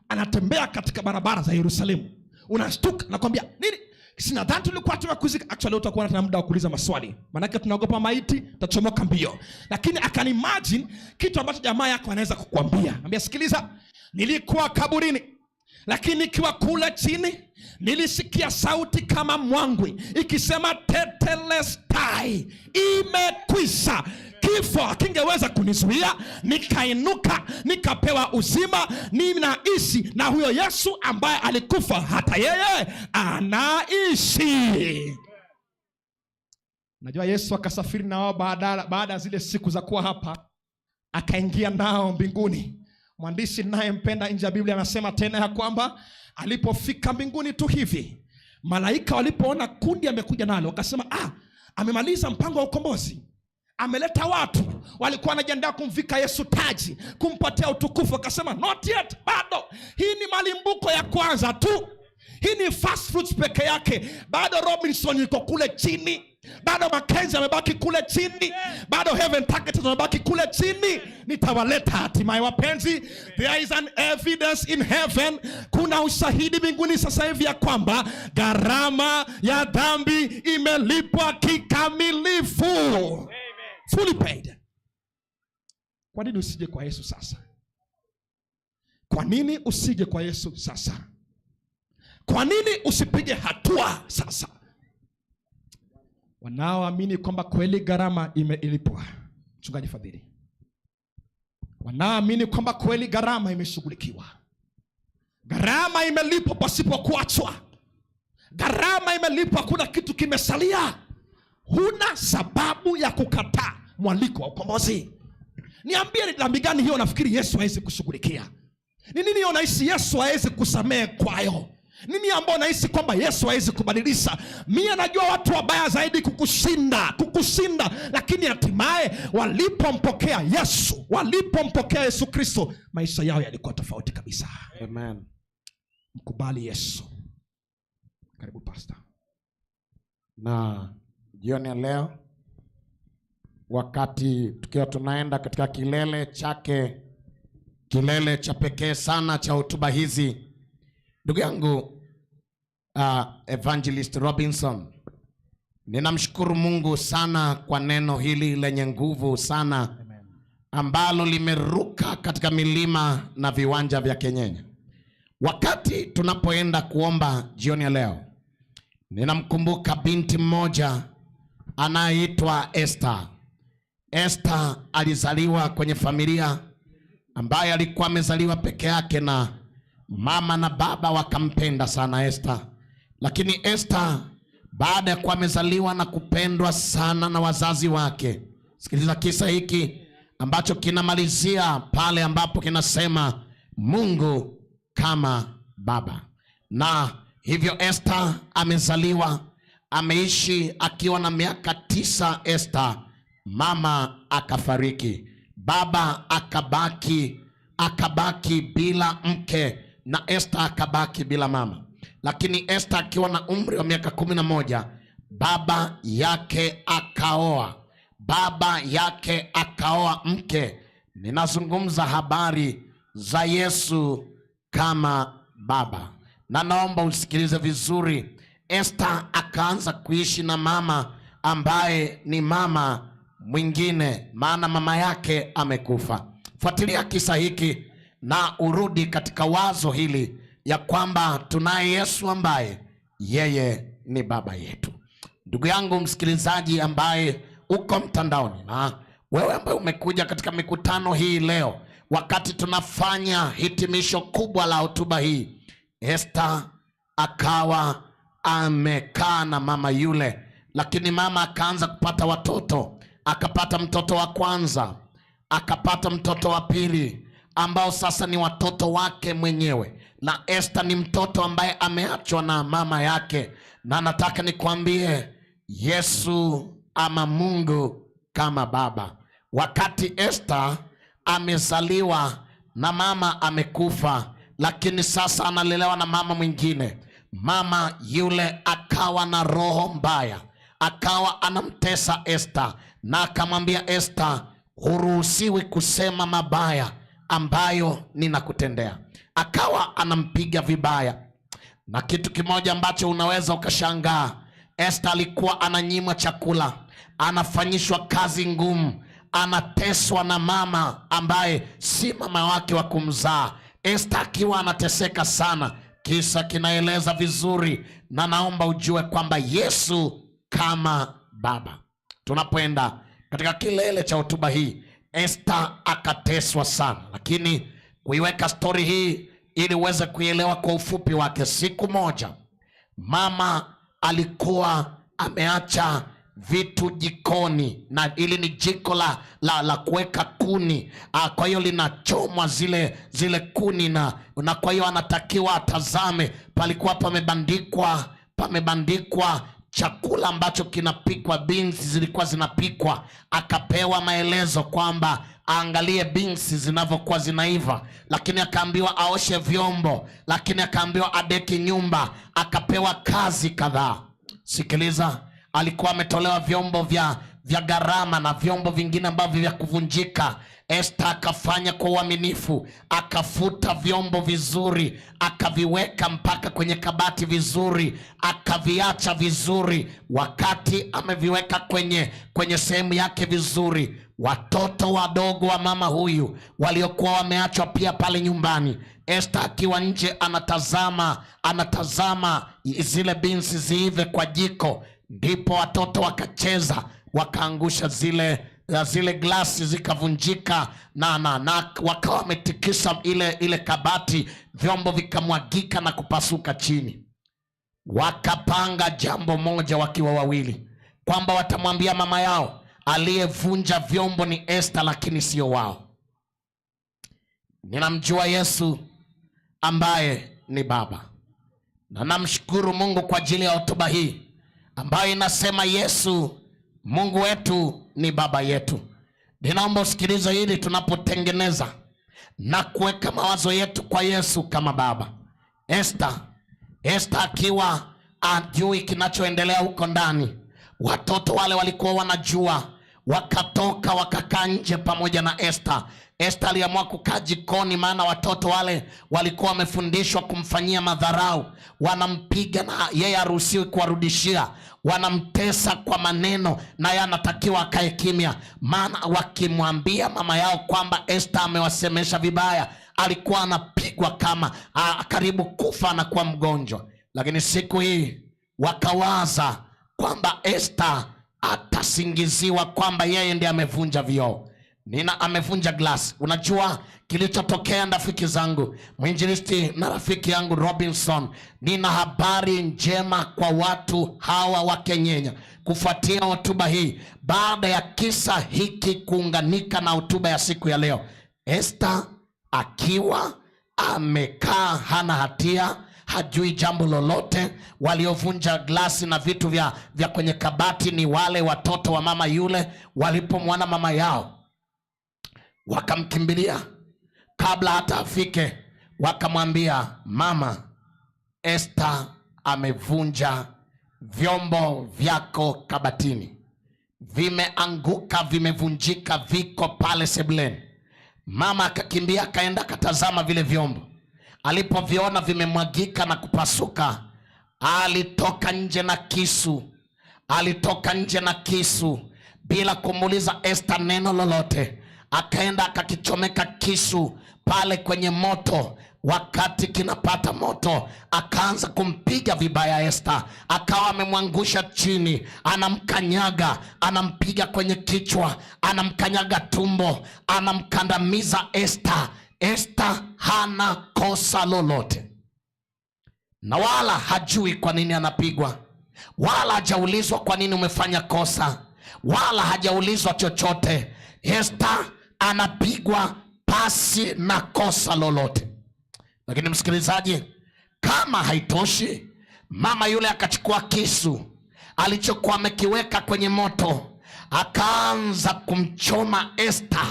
anatembea katika barabara za Yerusalemu, unashtuka, nakwambia nini? Si nadhani tulikuwa tumekuzika. Actually utakuwa na muda wa kuuliza maswali, maanake tunaogopa maiti, tachomoka mbio. Lakini I can imagine kitu ambacho jamaa yako anaweza kukwambia. Ambia, sikiliza, nilikuwa kaburini, lakini nikiwa kule chini nilisikia sauti kama mwangwi ikisema tetelestai, imekwisha. Kifo hakingeweza kunizuia, nikainuka, nikapewa uzima, ninaishi na huyo Yesu ambaye alikufa, hata yeye anaishi. Najua Yesu akasafiri na wao baada ya zile siku za kuwa hapa, akaingia nao mbinguni. Mwandishi ninayempenda nje ya Biblia anasema tena ya kwamba alipofika mbinguni tu hivi, malaika walipoona kundi amekuja nalo, wakasema, amemaliza mpango wa ukombozi, ameleta watu walikuwa wanajiandaa kumvika Yesu taji, kumpatia utukufu. Wakasema not yet, bado. Hii ni malimbuko ya kwanza tu, hii ni first fruits peke yake. Bado Robinson yuko kule chini, bado Mackenzie amebaki kule chini, bado Heaven Target amebaki kule chini. Nitawaleta hatimaye, wapenzi. There is an evidence in heaven, kuna ushahidi mbinguni sasa hivi ya kwamba gharama ya dhambi imelipwa kikamilifu, fully paid. Kwa nini usije kwa Yesu sasa? Kwa nini usije kwa Yesu sasa? Kwa nini usipige hatua sasa? Wanaoamini kwamba kweli gharama imelipwa, Mchungaji Fadhili, wanaoamini kwamba kweli gharama imeshughulikiwa, gharama imelipwa pasipo kuachwa, gharama imelipwa, hakuna kitu kimesalia, huna sababu ya kukataa mwaliko wa ukombozi. Niambie, ni dhambi gani hiyo nafikiri Yesu hawezi kushughulikia? Ni nini hiyo nahisi Yesu hawezi kusamehe kwayo? Nini ambao nahisi kwamba Yesu hawezi kubadilisha? Mimi najua watu wabaya zaidi kukushinda, lakini hatimaye walipompokea Yesu, walipompokea Yesu Kristo, maisha yao yalikuwa tofauti kabisa. Amen. Mkubali Yesu. Karibu Pastor. Na jioni ya leo, wakati tukiwa tunaenda katika kilele chake, kilele cha pekee sana cha hotuba hizi, ndugu yangu Evangelist Robinson, ninamshukuru Mungu sana kwa neno hili lenye nguvu sana ambalo limeruka katika milima na viwanja vya Kenyenya. Wakati tunapoenda kuomba jioni ya leo, ninamkumbuka binti mmoja anayeitwa Esther. Esther alizaliwa kwenye familia ambaye alikuwa amezaliwa peke yake, na mama na baba wakampenda sana Esther. Lakini Esther baada ya kuwa amezaliwa na kupendwa sana na wazazi wake, sikiliza kisa hiki ambacho kinamalizia pale ambapo kinasema Mungu kama baba. Na hivyo Esther amezaliwa, ameishi akiwa na miaka 9. Esther, mama akafariki, baba akabaki bila mke, na Esther akabaki bila mama. Lakini Esther akiwa na umri wa miaka 11, baba yake akaoa. Baba yake akaoa mke. Ninazungumza habari za Yesu kama baba, na naomba usikilize vizuri. Esther akaanza kuishi na mama ambaye ni mama mwingine, maana mama yake amekufa. Fuatilia kisa hiki na urudi katika wazo hili ya kwamba tunaye Yesu ambaye yeye ni baba yetu. Ndugu yangu msikilizaji ambaye uko mtandaoni na wewe ambaye umekuja katika mikutano hii leo, wakati tunafanya hitimisho kubwa la hotuba hii, Esther akawa amekaa na mama yule, lakini mama akaanza kupata watoto. Akapata mtoto wa kwanza, akapata mtoto wa pili, ambao sasa ni watoto wake mwenyewe, na Esther ni mtoto ambaye ameachwa na mama yake. Na nataka nikwambie, Yesu ama Mungu kama baba, wakati Esther amezaliwa na mama amekufa, lakini sasa analelewa na mama mwingine. Mama yule akawa na roho mbaya, akawa anamtesa Esther na akamwambia Esther, huruhusiwi kusema mabaya ambayo ninakutendea. Akawa anampiga vibaya, na kitu kimoja ambacho unaweza ukashangaa, Esther alikuwa ananyimwa chakula, anafanyishwa kazi ngumu, anateswa na mama ambaye si mama wake wa kumzaa. Esther akiwa anateseka sana. Kisa kinaeleza vizuri, na naomba ujue kwamba Yesu kama baba. Tunapoenda katika kilele cha hotuba hii, Esther akateswa sana, lakini kuiweka stori hii ili uweze kuielewa kwa ufupi wake, siku moja mama alikuwa ameacha vitu jikoni, na ili ni jiko la kuweka kuni. Kwa hiyo linachomwa zile kuni, na kwa hiyo anatakiwa atazame, palikuwa pamebandikwa chakula ambacho kinapikwa, beans zilikuwa zinapikwa. Akapewa maelezo kwamba aangalie beans zinavyokuwa zinaiva, lakini akaambiwa aoshe vyombo, lakini akaambiwa adeki nyumba, akapewa kazi kadhaa. Sikiliza, alikuwa ametolewa vyombo vya gharama na vyombo vingine ambavyo vya kuvunjika. Esther akafanya kwa uaminifu, akafuta vyombo vizuri, akaviweka mpaka kwenye kabati vizuri, akaviacha vizuri. Wakati ameviweka kwenye sehemu yake vizuri, watoto wadogo wa mama huyu waliokuwa wameachwa pia pale nyumbani, Esther akiwa nje anatazama zile beans ziive kwa jiko, ndipo watoto wakacheza, wakaangusha zile glasi zikavunjika, na wakawa wametikisa ile kabati, vyombo vikamwagika na kupasuka chini. Wakapanga jambo moja wakiwa wawili, kwamba watamwambia mama yao aliyevunja vyombo ni Esther, lakini sio wao. Ninamjua Yesu ambaye ni Baba, na namshukuru Mungu kwa ajili ya hotuba hii ambayo inasema Yesu Mungu wetu ni Baba yetu. Ninaomba usikilize hili tunapotengeneza na kuweka mawazo yetu kwa Yesu kama Baba. Esther akiwa ajui kinachoendelea huko ndani, watoto wale walikuwa wanajua, wakatoka wakakaa nje pamoja na Esther. Esther aliamua kukaa jikoni, maana watoto wale walikuwa wamefundishwa kumfanyia madharau, wanampiga na yeye haruhusiwi kuwarudishia, wanamtesa kwa maneno na yeye anatakiwa akae kimya, maana wakimwambia mama yao kwamba Esther amewasemesha vibaya, alikuwa anapigwa kama karibu kufa, anakuwa mgonjwa. Lakini siku hii wakawaza kwamba Esther atasingiziwa kwamba yeye ndiye amevunja vioo, amevunja glasi. Unajua kilichotokea, rafiki zangu, mwinjilisti na rafiki yangu Robinson, nina habari njema kwa watu hawa wa Kenyenya kufuatia hotuba hii, baada ya kisa hiki kuunganika na hotuba ya siku ya leo. Esther akiwa amekaa hana hatia, hajui jambo lolote. Waliovunja glasi na vitu vya kwenye kabati ni wale watoto wa mama yule. Walipomwona mama yao wakamkimbilia, kabla hata afike wakamwambia, mama, Esther amevunja vyombo vyako kabatini, vimeanguka, vimevunjika, viko pale sebuleni. Mama akakimbia akaenda akatazama vile vyombo. Alipoviona vimemwagika na kupasuka, alitoka nje na kisu, alitoka nje na kisu bila kumuuliza Esther neno lolote. Akaenda akakichomeka kisu pale kwenye moto, Wakati kinapata moto, akaanza kumpiga vibaya Esta, akawa amemwangusha chini, anamkanyaga, anampiga kwenye kichwa, anamkanyaga tumbo, anamkandamiza Esta. Esta hana kosa lolote na wala hajui kwa nini anapigwa, wala hajaulizwa kwa nini umefanya kosa, wala hajaulizwa chochote. Esta anapigwa pasi na kosa lolote. Lakini msikilizaji, kama haitoshi, mama yule akachukua kisu alichokuwa amekiweka kwenye moto, akaanza kumchoma Esta,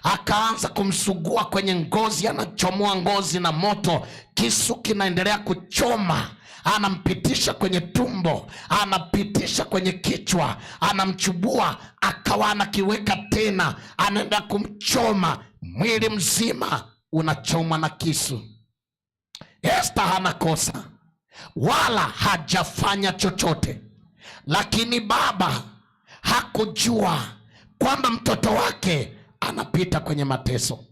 akaanza kumsugua kwenye ngozi, anachomoa ngozi na moto, kisu kinaendelea kuchoma, anampitisha kwenye tumbo, anapitisha kwenye kichwa, anamchubua, akawa anakiweka tena, anaenda kumchoma, mwili mzima unachomwa na kisu. Esta hana kosa wala hajafanya chochote, lakini baba hakujua kwamba mtoto wake anapita kwenye mateso,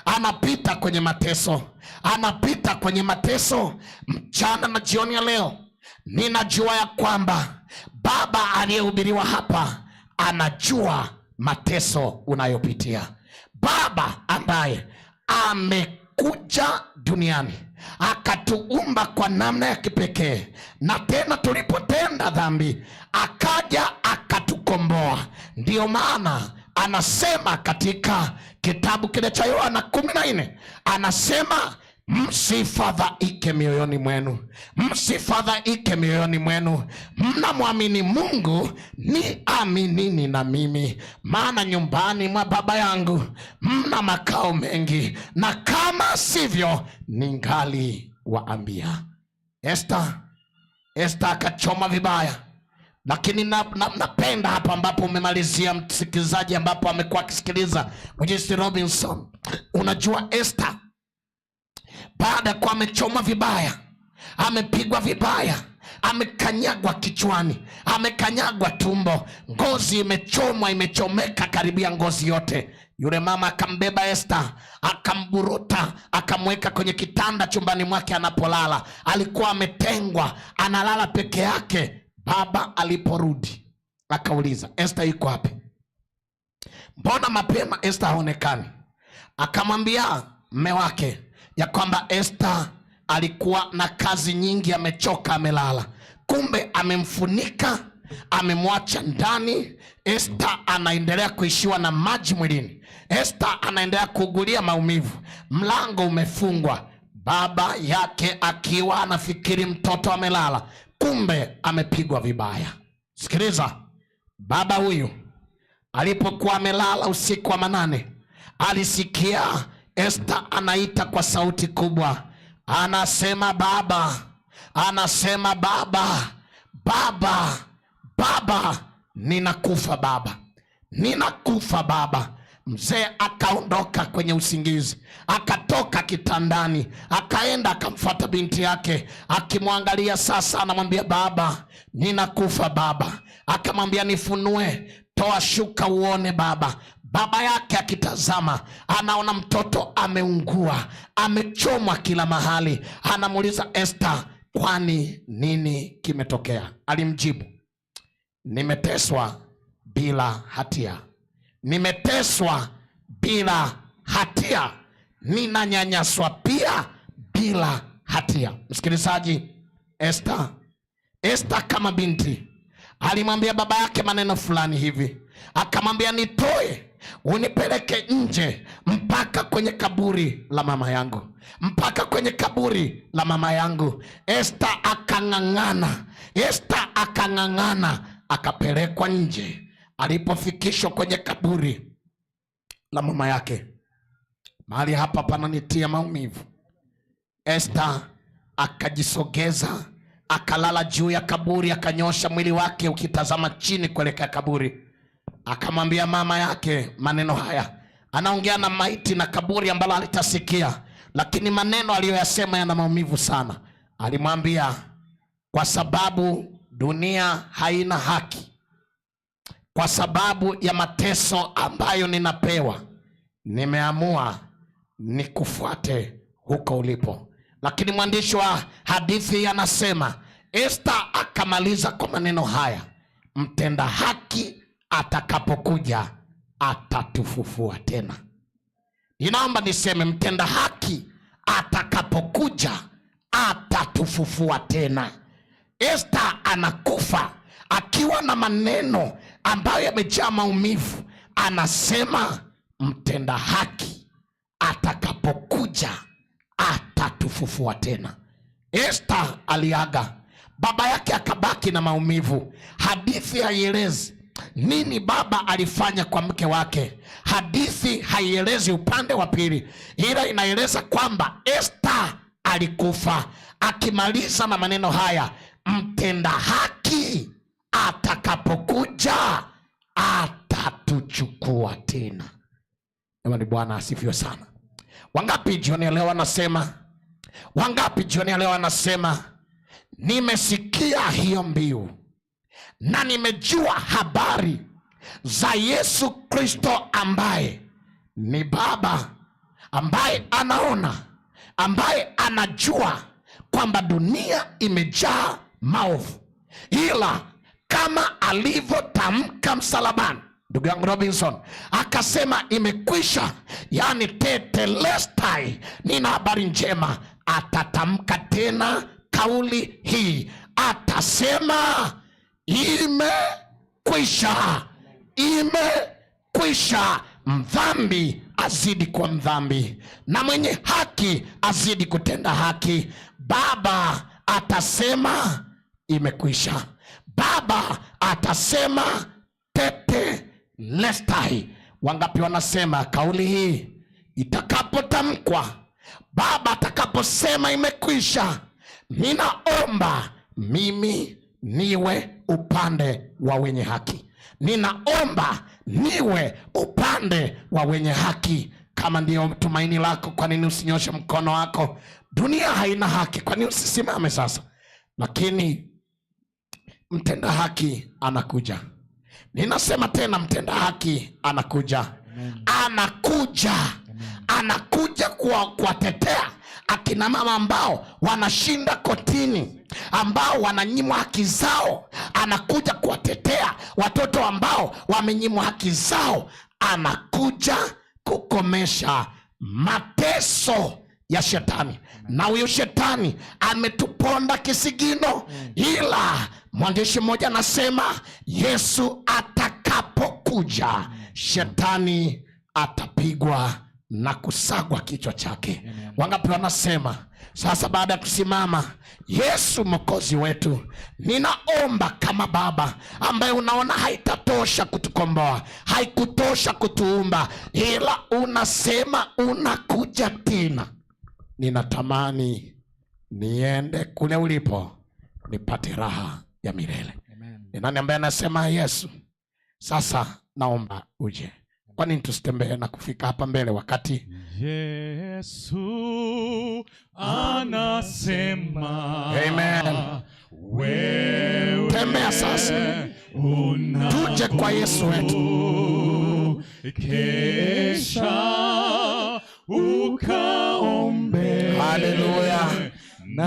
anapita kwenye mateso, anapita kwenye mateso. Mchana na jioni ya leo, ninajua ya kwamba baba aliyehubiriwa hapa anajua mateso unayopitia. Baba ambaye amekuja duniani akatuumba kwa namna ya kipekee, na tena tulipotenda dhambi akaja akatukomboa. Ndiyo maana anasema katika kitabu kile cha Yohana 14, anasema msifadhaike mioyoni mwenu, msifadhaike mioyoni mwenu, mnamwamini Mungu, ni aminini na mimi, maana nyumbani mwa Baba yangu mna makao mengi, na kama sivyo ningali waambia. Esta akachoma vibaya. Lakini napenda hapa ambapo umemalizia msikilizaji, ambapo amekuwa akisikiliza Mwinjilisti Robinson. Unajua Esta baada ya kuwa amechoma vibaya, amepigwa vibaya, amekanyagwa kichwani, amekanyagwa tumbo, ngozi imechomwa, imechomeka karibia ngozi yote. Yule mama akambeba Esta, akamburuta, akamweka kwenye kitanda chumbani mwake anapolala. Alikuwa ametengwa, analala peke yake. Baba aliporudi akauliza, Esta yuko wapi? Mbona mapema Esta haonekani? Akamwambia mme wake ya kwamba Esta alikuwa na kazi nyingi, amechoka, amelala. Kumbe amemfunika, amemwacha ndani. Esta anaendelea kuishiwa na maji mwilini. Esta anaendelea kuugulia maumivu, mlango umefungwa. Baba yake akiwa anafikiri mtoto amelala, kumbe amepigwa vibaya. Sikiliza, baba huyu alipokuwa amelala usiku wa manane, alisikia Esta anaita kwa sauti kubwa, anasema baba, anasema baba, baba, baba, ninakufa baba, ninakufa baba. Mzee akaondoka kwenye usingizi, akatoka kitandani, akaenda akamfuata binti yake, akimwangalia sasa, anamwambia baba, ninakufa baba. Akamwambia nifunue, toa shuka uone baba. Baba yake akitazama anaona mtoto ameungua, amechomwa kila mahali. Anamuuliza Esta, kwani nini kimetokea? Alimjibu, nimeteswa bila hatia, nimeteswa bila hatia, ninanyanyaswa pia bila hatia. Msikilizaji, Esta kama binti alimwambia baba yake maneno fulani hivi, akamwambia nitoe unipeleke nje mpaka kwenye kaburi la mama yangu, mpaka kwenye kaburi la mama yangu. Esta akang'ang'ana, Esta akang'ang'ana, akapelekwa nje. Alipofikishwa kwenye kaburi la mama yake, mahali hapa pananitia maumivu. Esta akajisogeza, akalala juu ya kaburi, akanyosha mwili wake ukitazama chini kuelekea kaburi. Akamwambia mama yake maneno haya. Anaongea na maiti na kaburi ambalo alitasikia, lakini maneno aliyoyasema yana maumivu sana. Alimwambia, kwa sababu dunia haina haki, kwa sababu ya mateso ambayo ninapewa, nimeamua nikufuate huko ulipo. Lakini mwandishi wa hadithi anasema Esta akamaliza kwa maneno haya, mtenda haki atakapokuja atatufufua tena. Ninaomba niseme, mtenda haki atakapokuja atatufufua tena. Esta anakufa akiwa na maneno ambayo yamejaa maumivu. Anasema mtenda haki atakapokuja atatufufua tena. Esta aliaga, baba yake akabaki na maumivu. Hadithi haielezi nini baba alifanya kwa mke wake. Hadithi haielezi upande wa pili, ila inaeleza kwamba Esta alikufa akimaliza na maneno haya, mtenda haki atakapokuja atatuchukua tena. Jamani, Bwana asifiwe sana. Wangapi jioni ya leo anasema, wangapi jioni ya leo anasema, nimesikia hiyo mbiu na nimejua habari za Yesu Kristo ambaye ni Baba, ambaye anaona, ambaye anajua kwamba dunia imejaa maovu, ila kama alivyotamka msalabani, ndugu yangu Robinson akasema imekwisha, yaani tetelestai, nina habari njema. Atatamka tena kauli hii, atasema imekwisha, imekwisha. Mdhambi azidi kuwa mdhambi na mwenye haki azidi kutenda haki. Baba atasema imekwisha. Baba atasema tete lestai. Wangapi wanasema kauli hii itakapotamkwa, Baba atakaposema imekwisha, ninaomba mimi niwe upande wa wenye haki. Ninaomba niwe upande wa wenye haki. Kama ndiyo tumaini lako, kwa nini usinyoshe mkono wako? Dunia haina haki, kwa nini usisimame sasa? Lakini mtenda haki anakuja. Ninasema tena, mtenda haki anakuja. Anakuja. Anakuja kuwatetea akina mama ambao wanashinda kotini, ambao wananyimwa haki zao. Anakuja kuwatetea watoto ambao wamenyimwa haki zao. Anakuja kukomesha mateso ya shetani. Na huyu shetani ametuponda kisigino, ila mwandishi mmoja anasema Yesu atakapokuja shetani atapigwa na kusagwa kichwa chake. Wangapi wanasema sasa, baada ya kusimama, Yesu Mwokozi wetu, ninaomba kama Baba ambaye unaona haitatosha kutukomboa, haikutosha kutuumba, ila unasema unakuja tena, ninatamani niende kule ulipo nipate raha ya milele. Ni nani ambaye anasema Yesu, sasa naomba uje? Kwa nini tusitembee na kufika hapa mbele wakati Yesu anasema Amen. Wewe Tembea sasa. Tuje kwa Yesu wetu. Kesha ukaombe. Haleluya. Na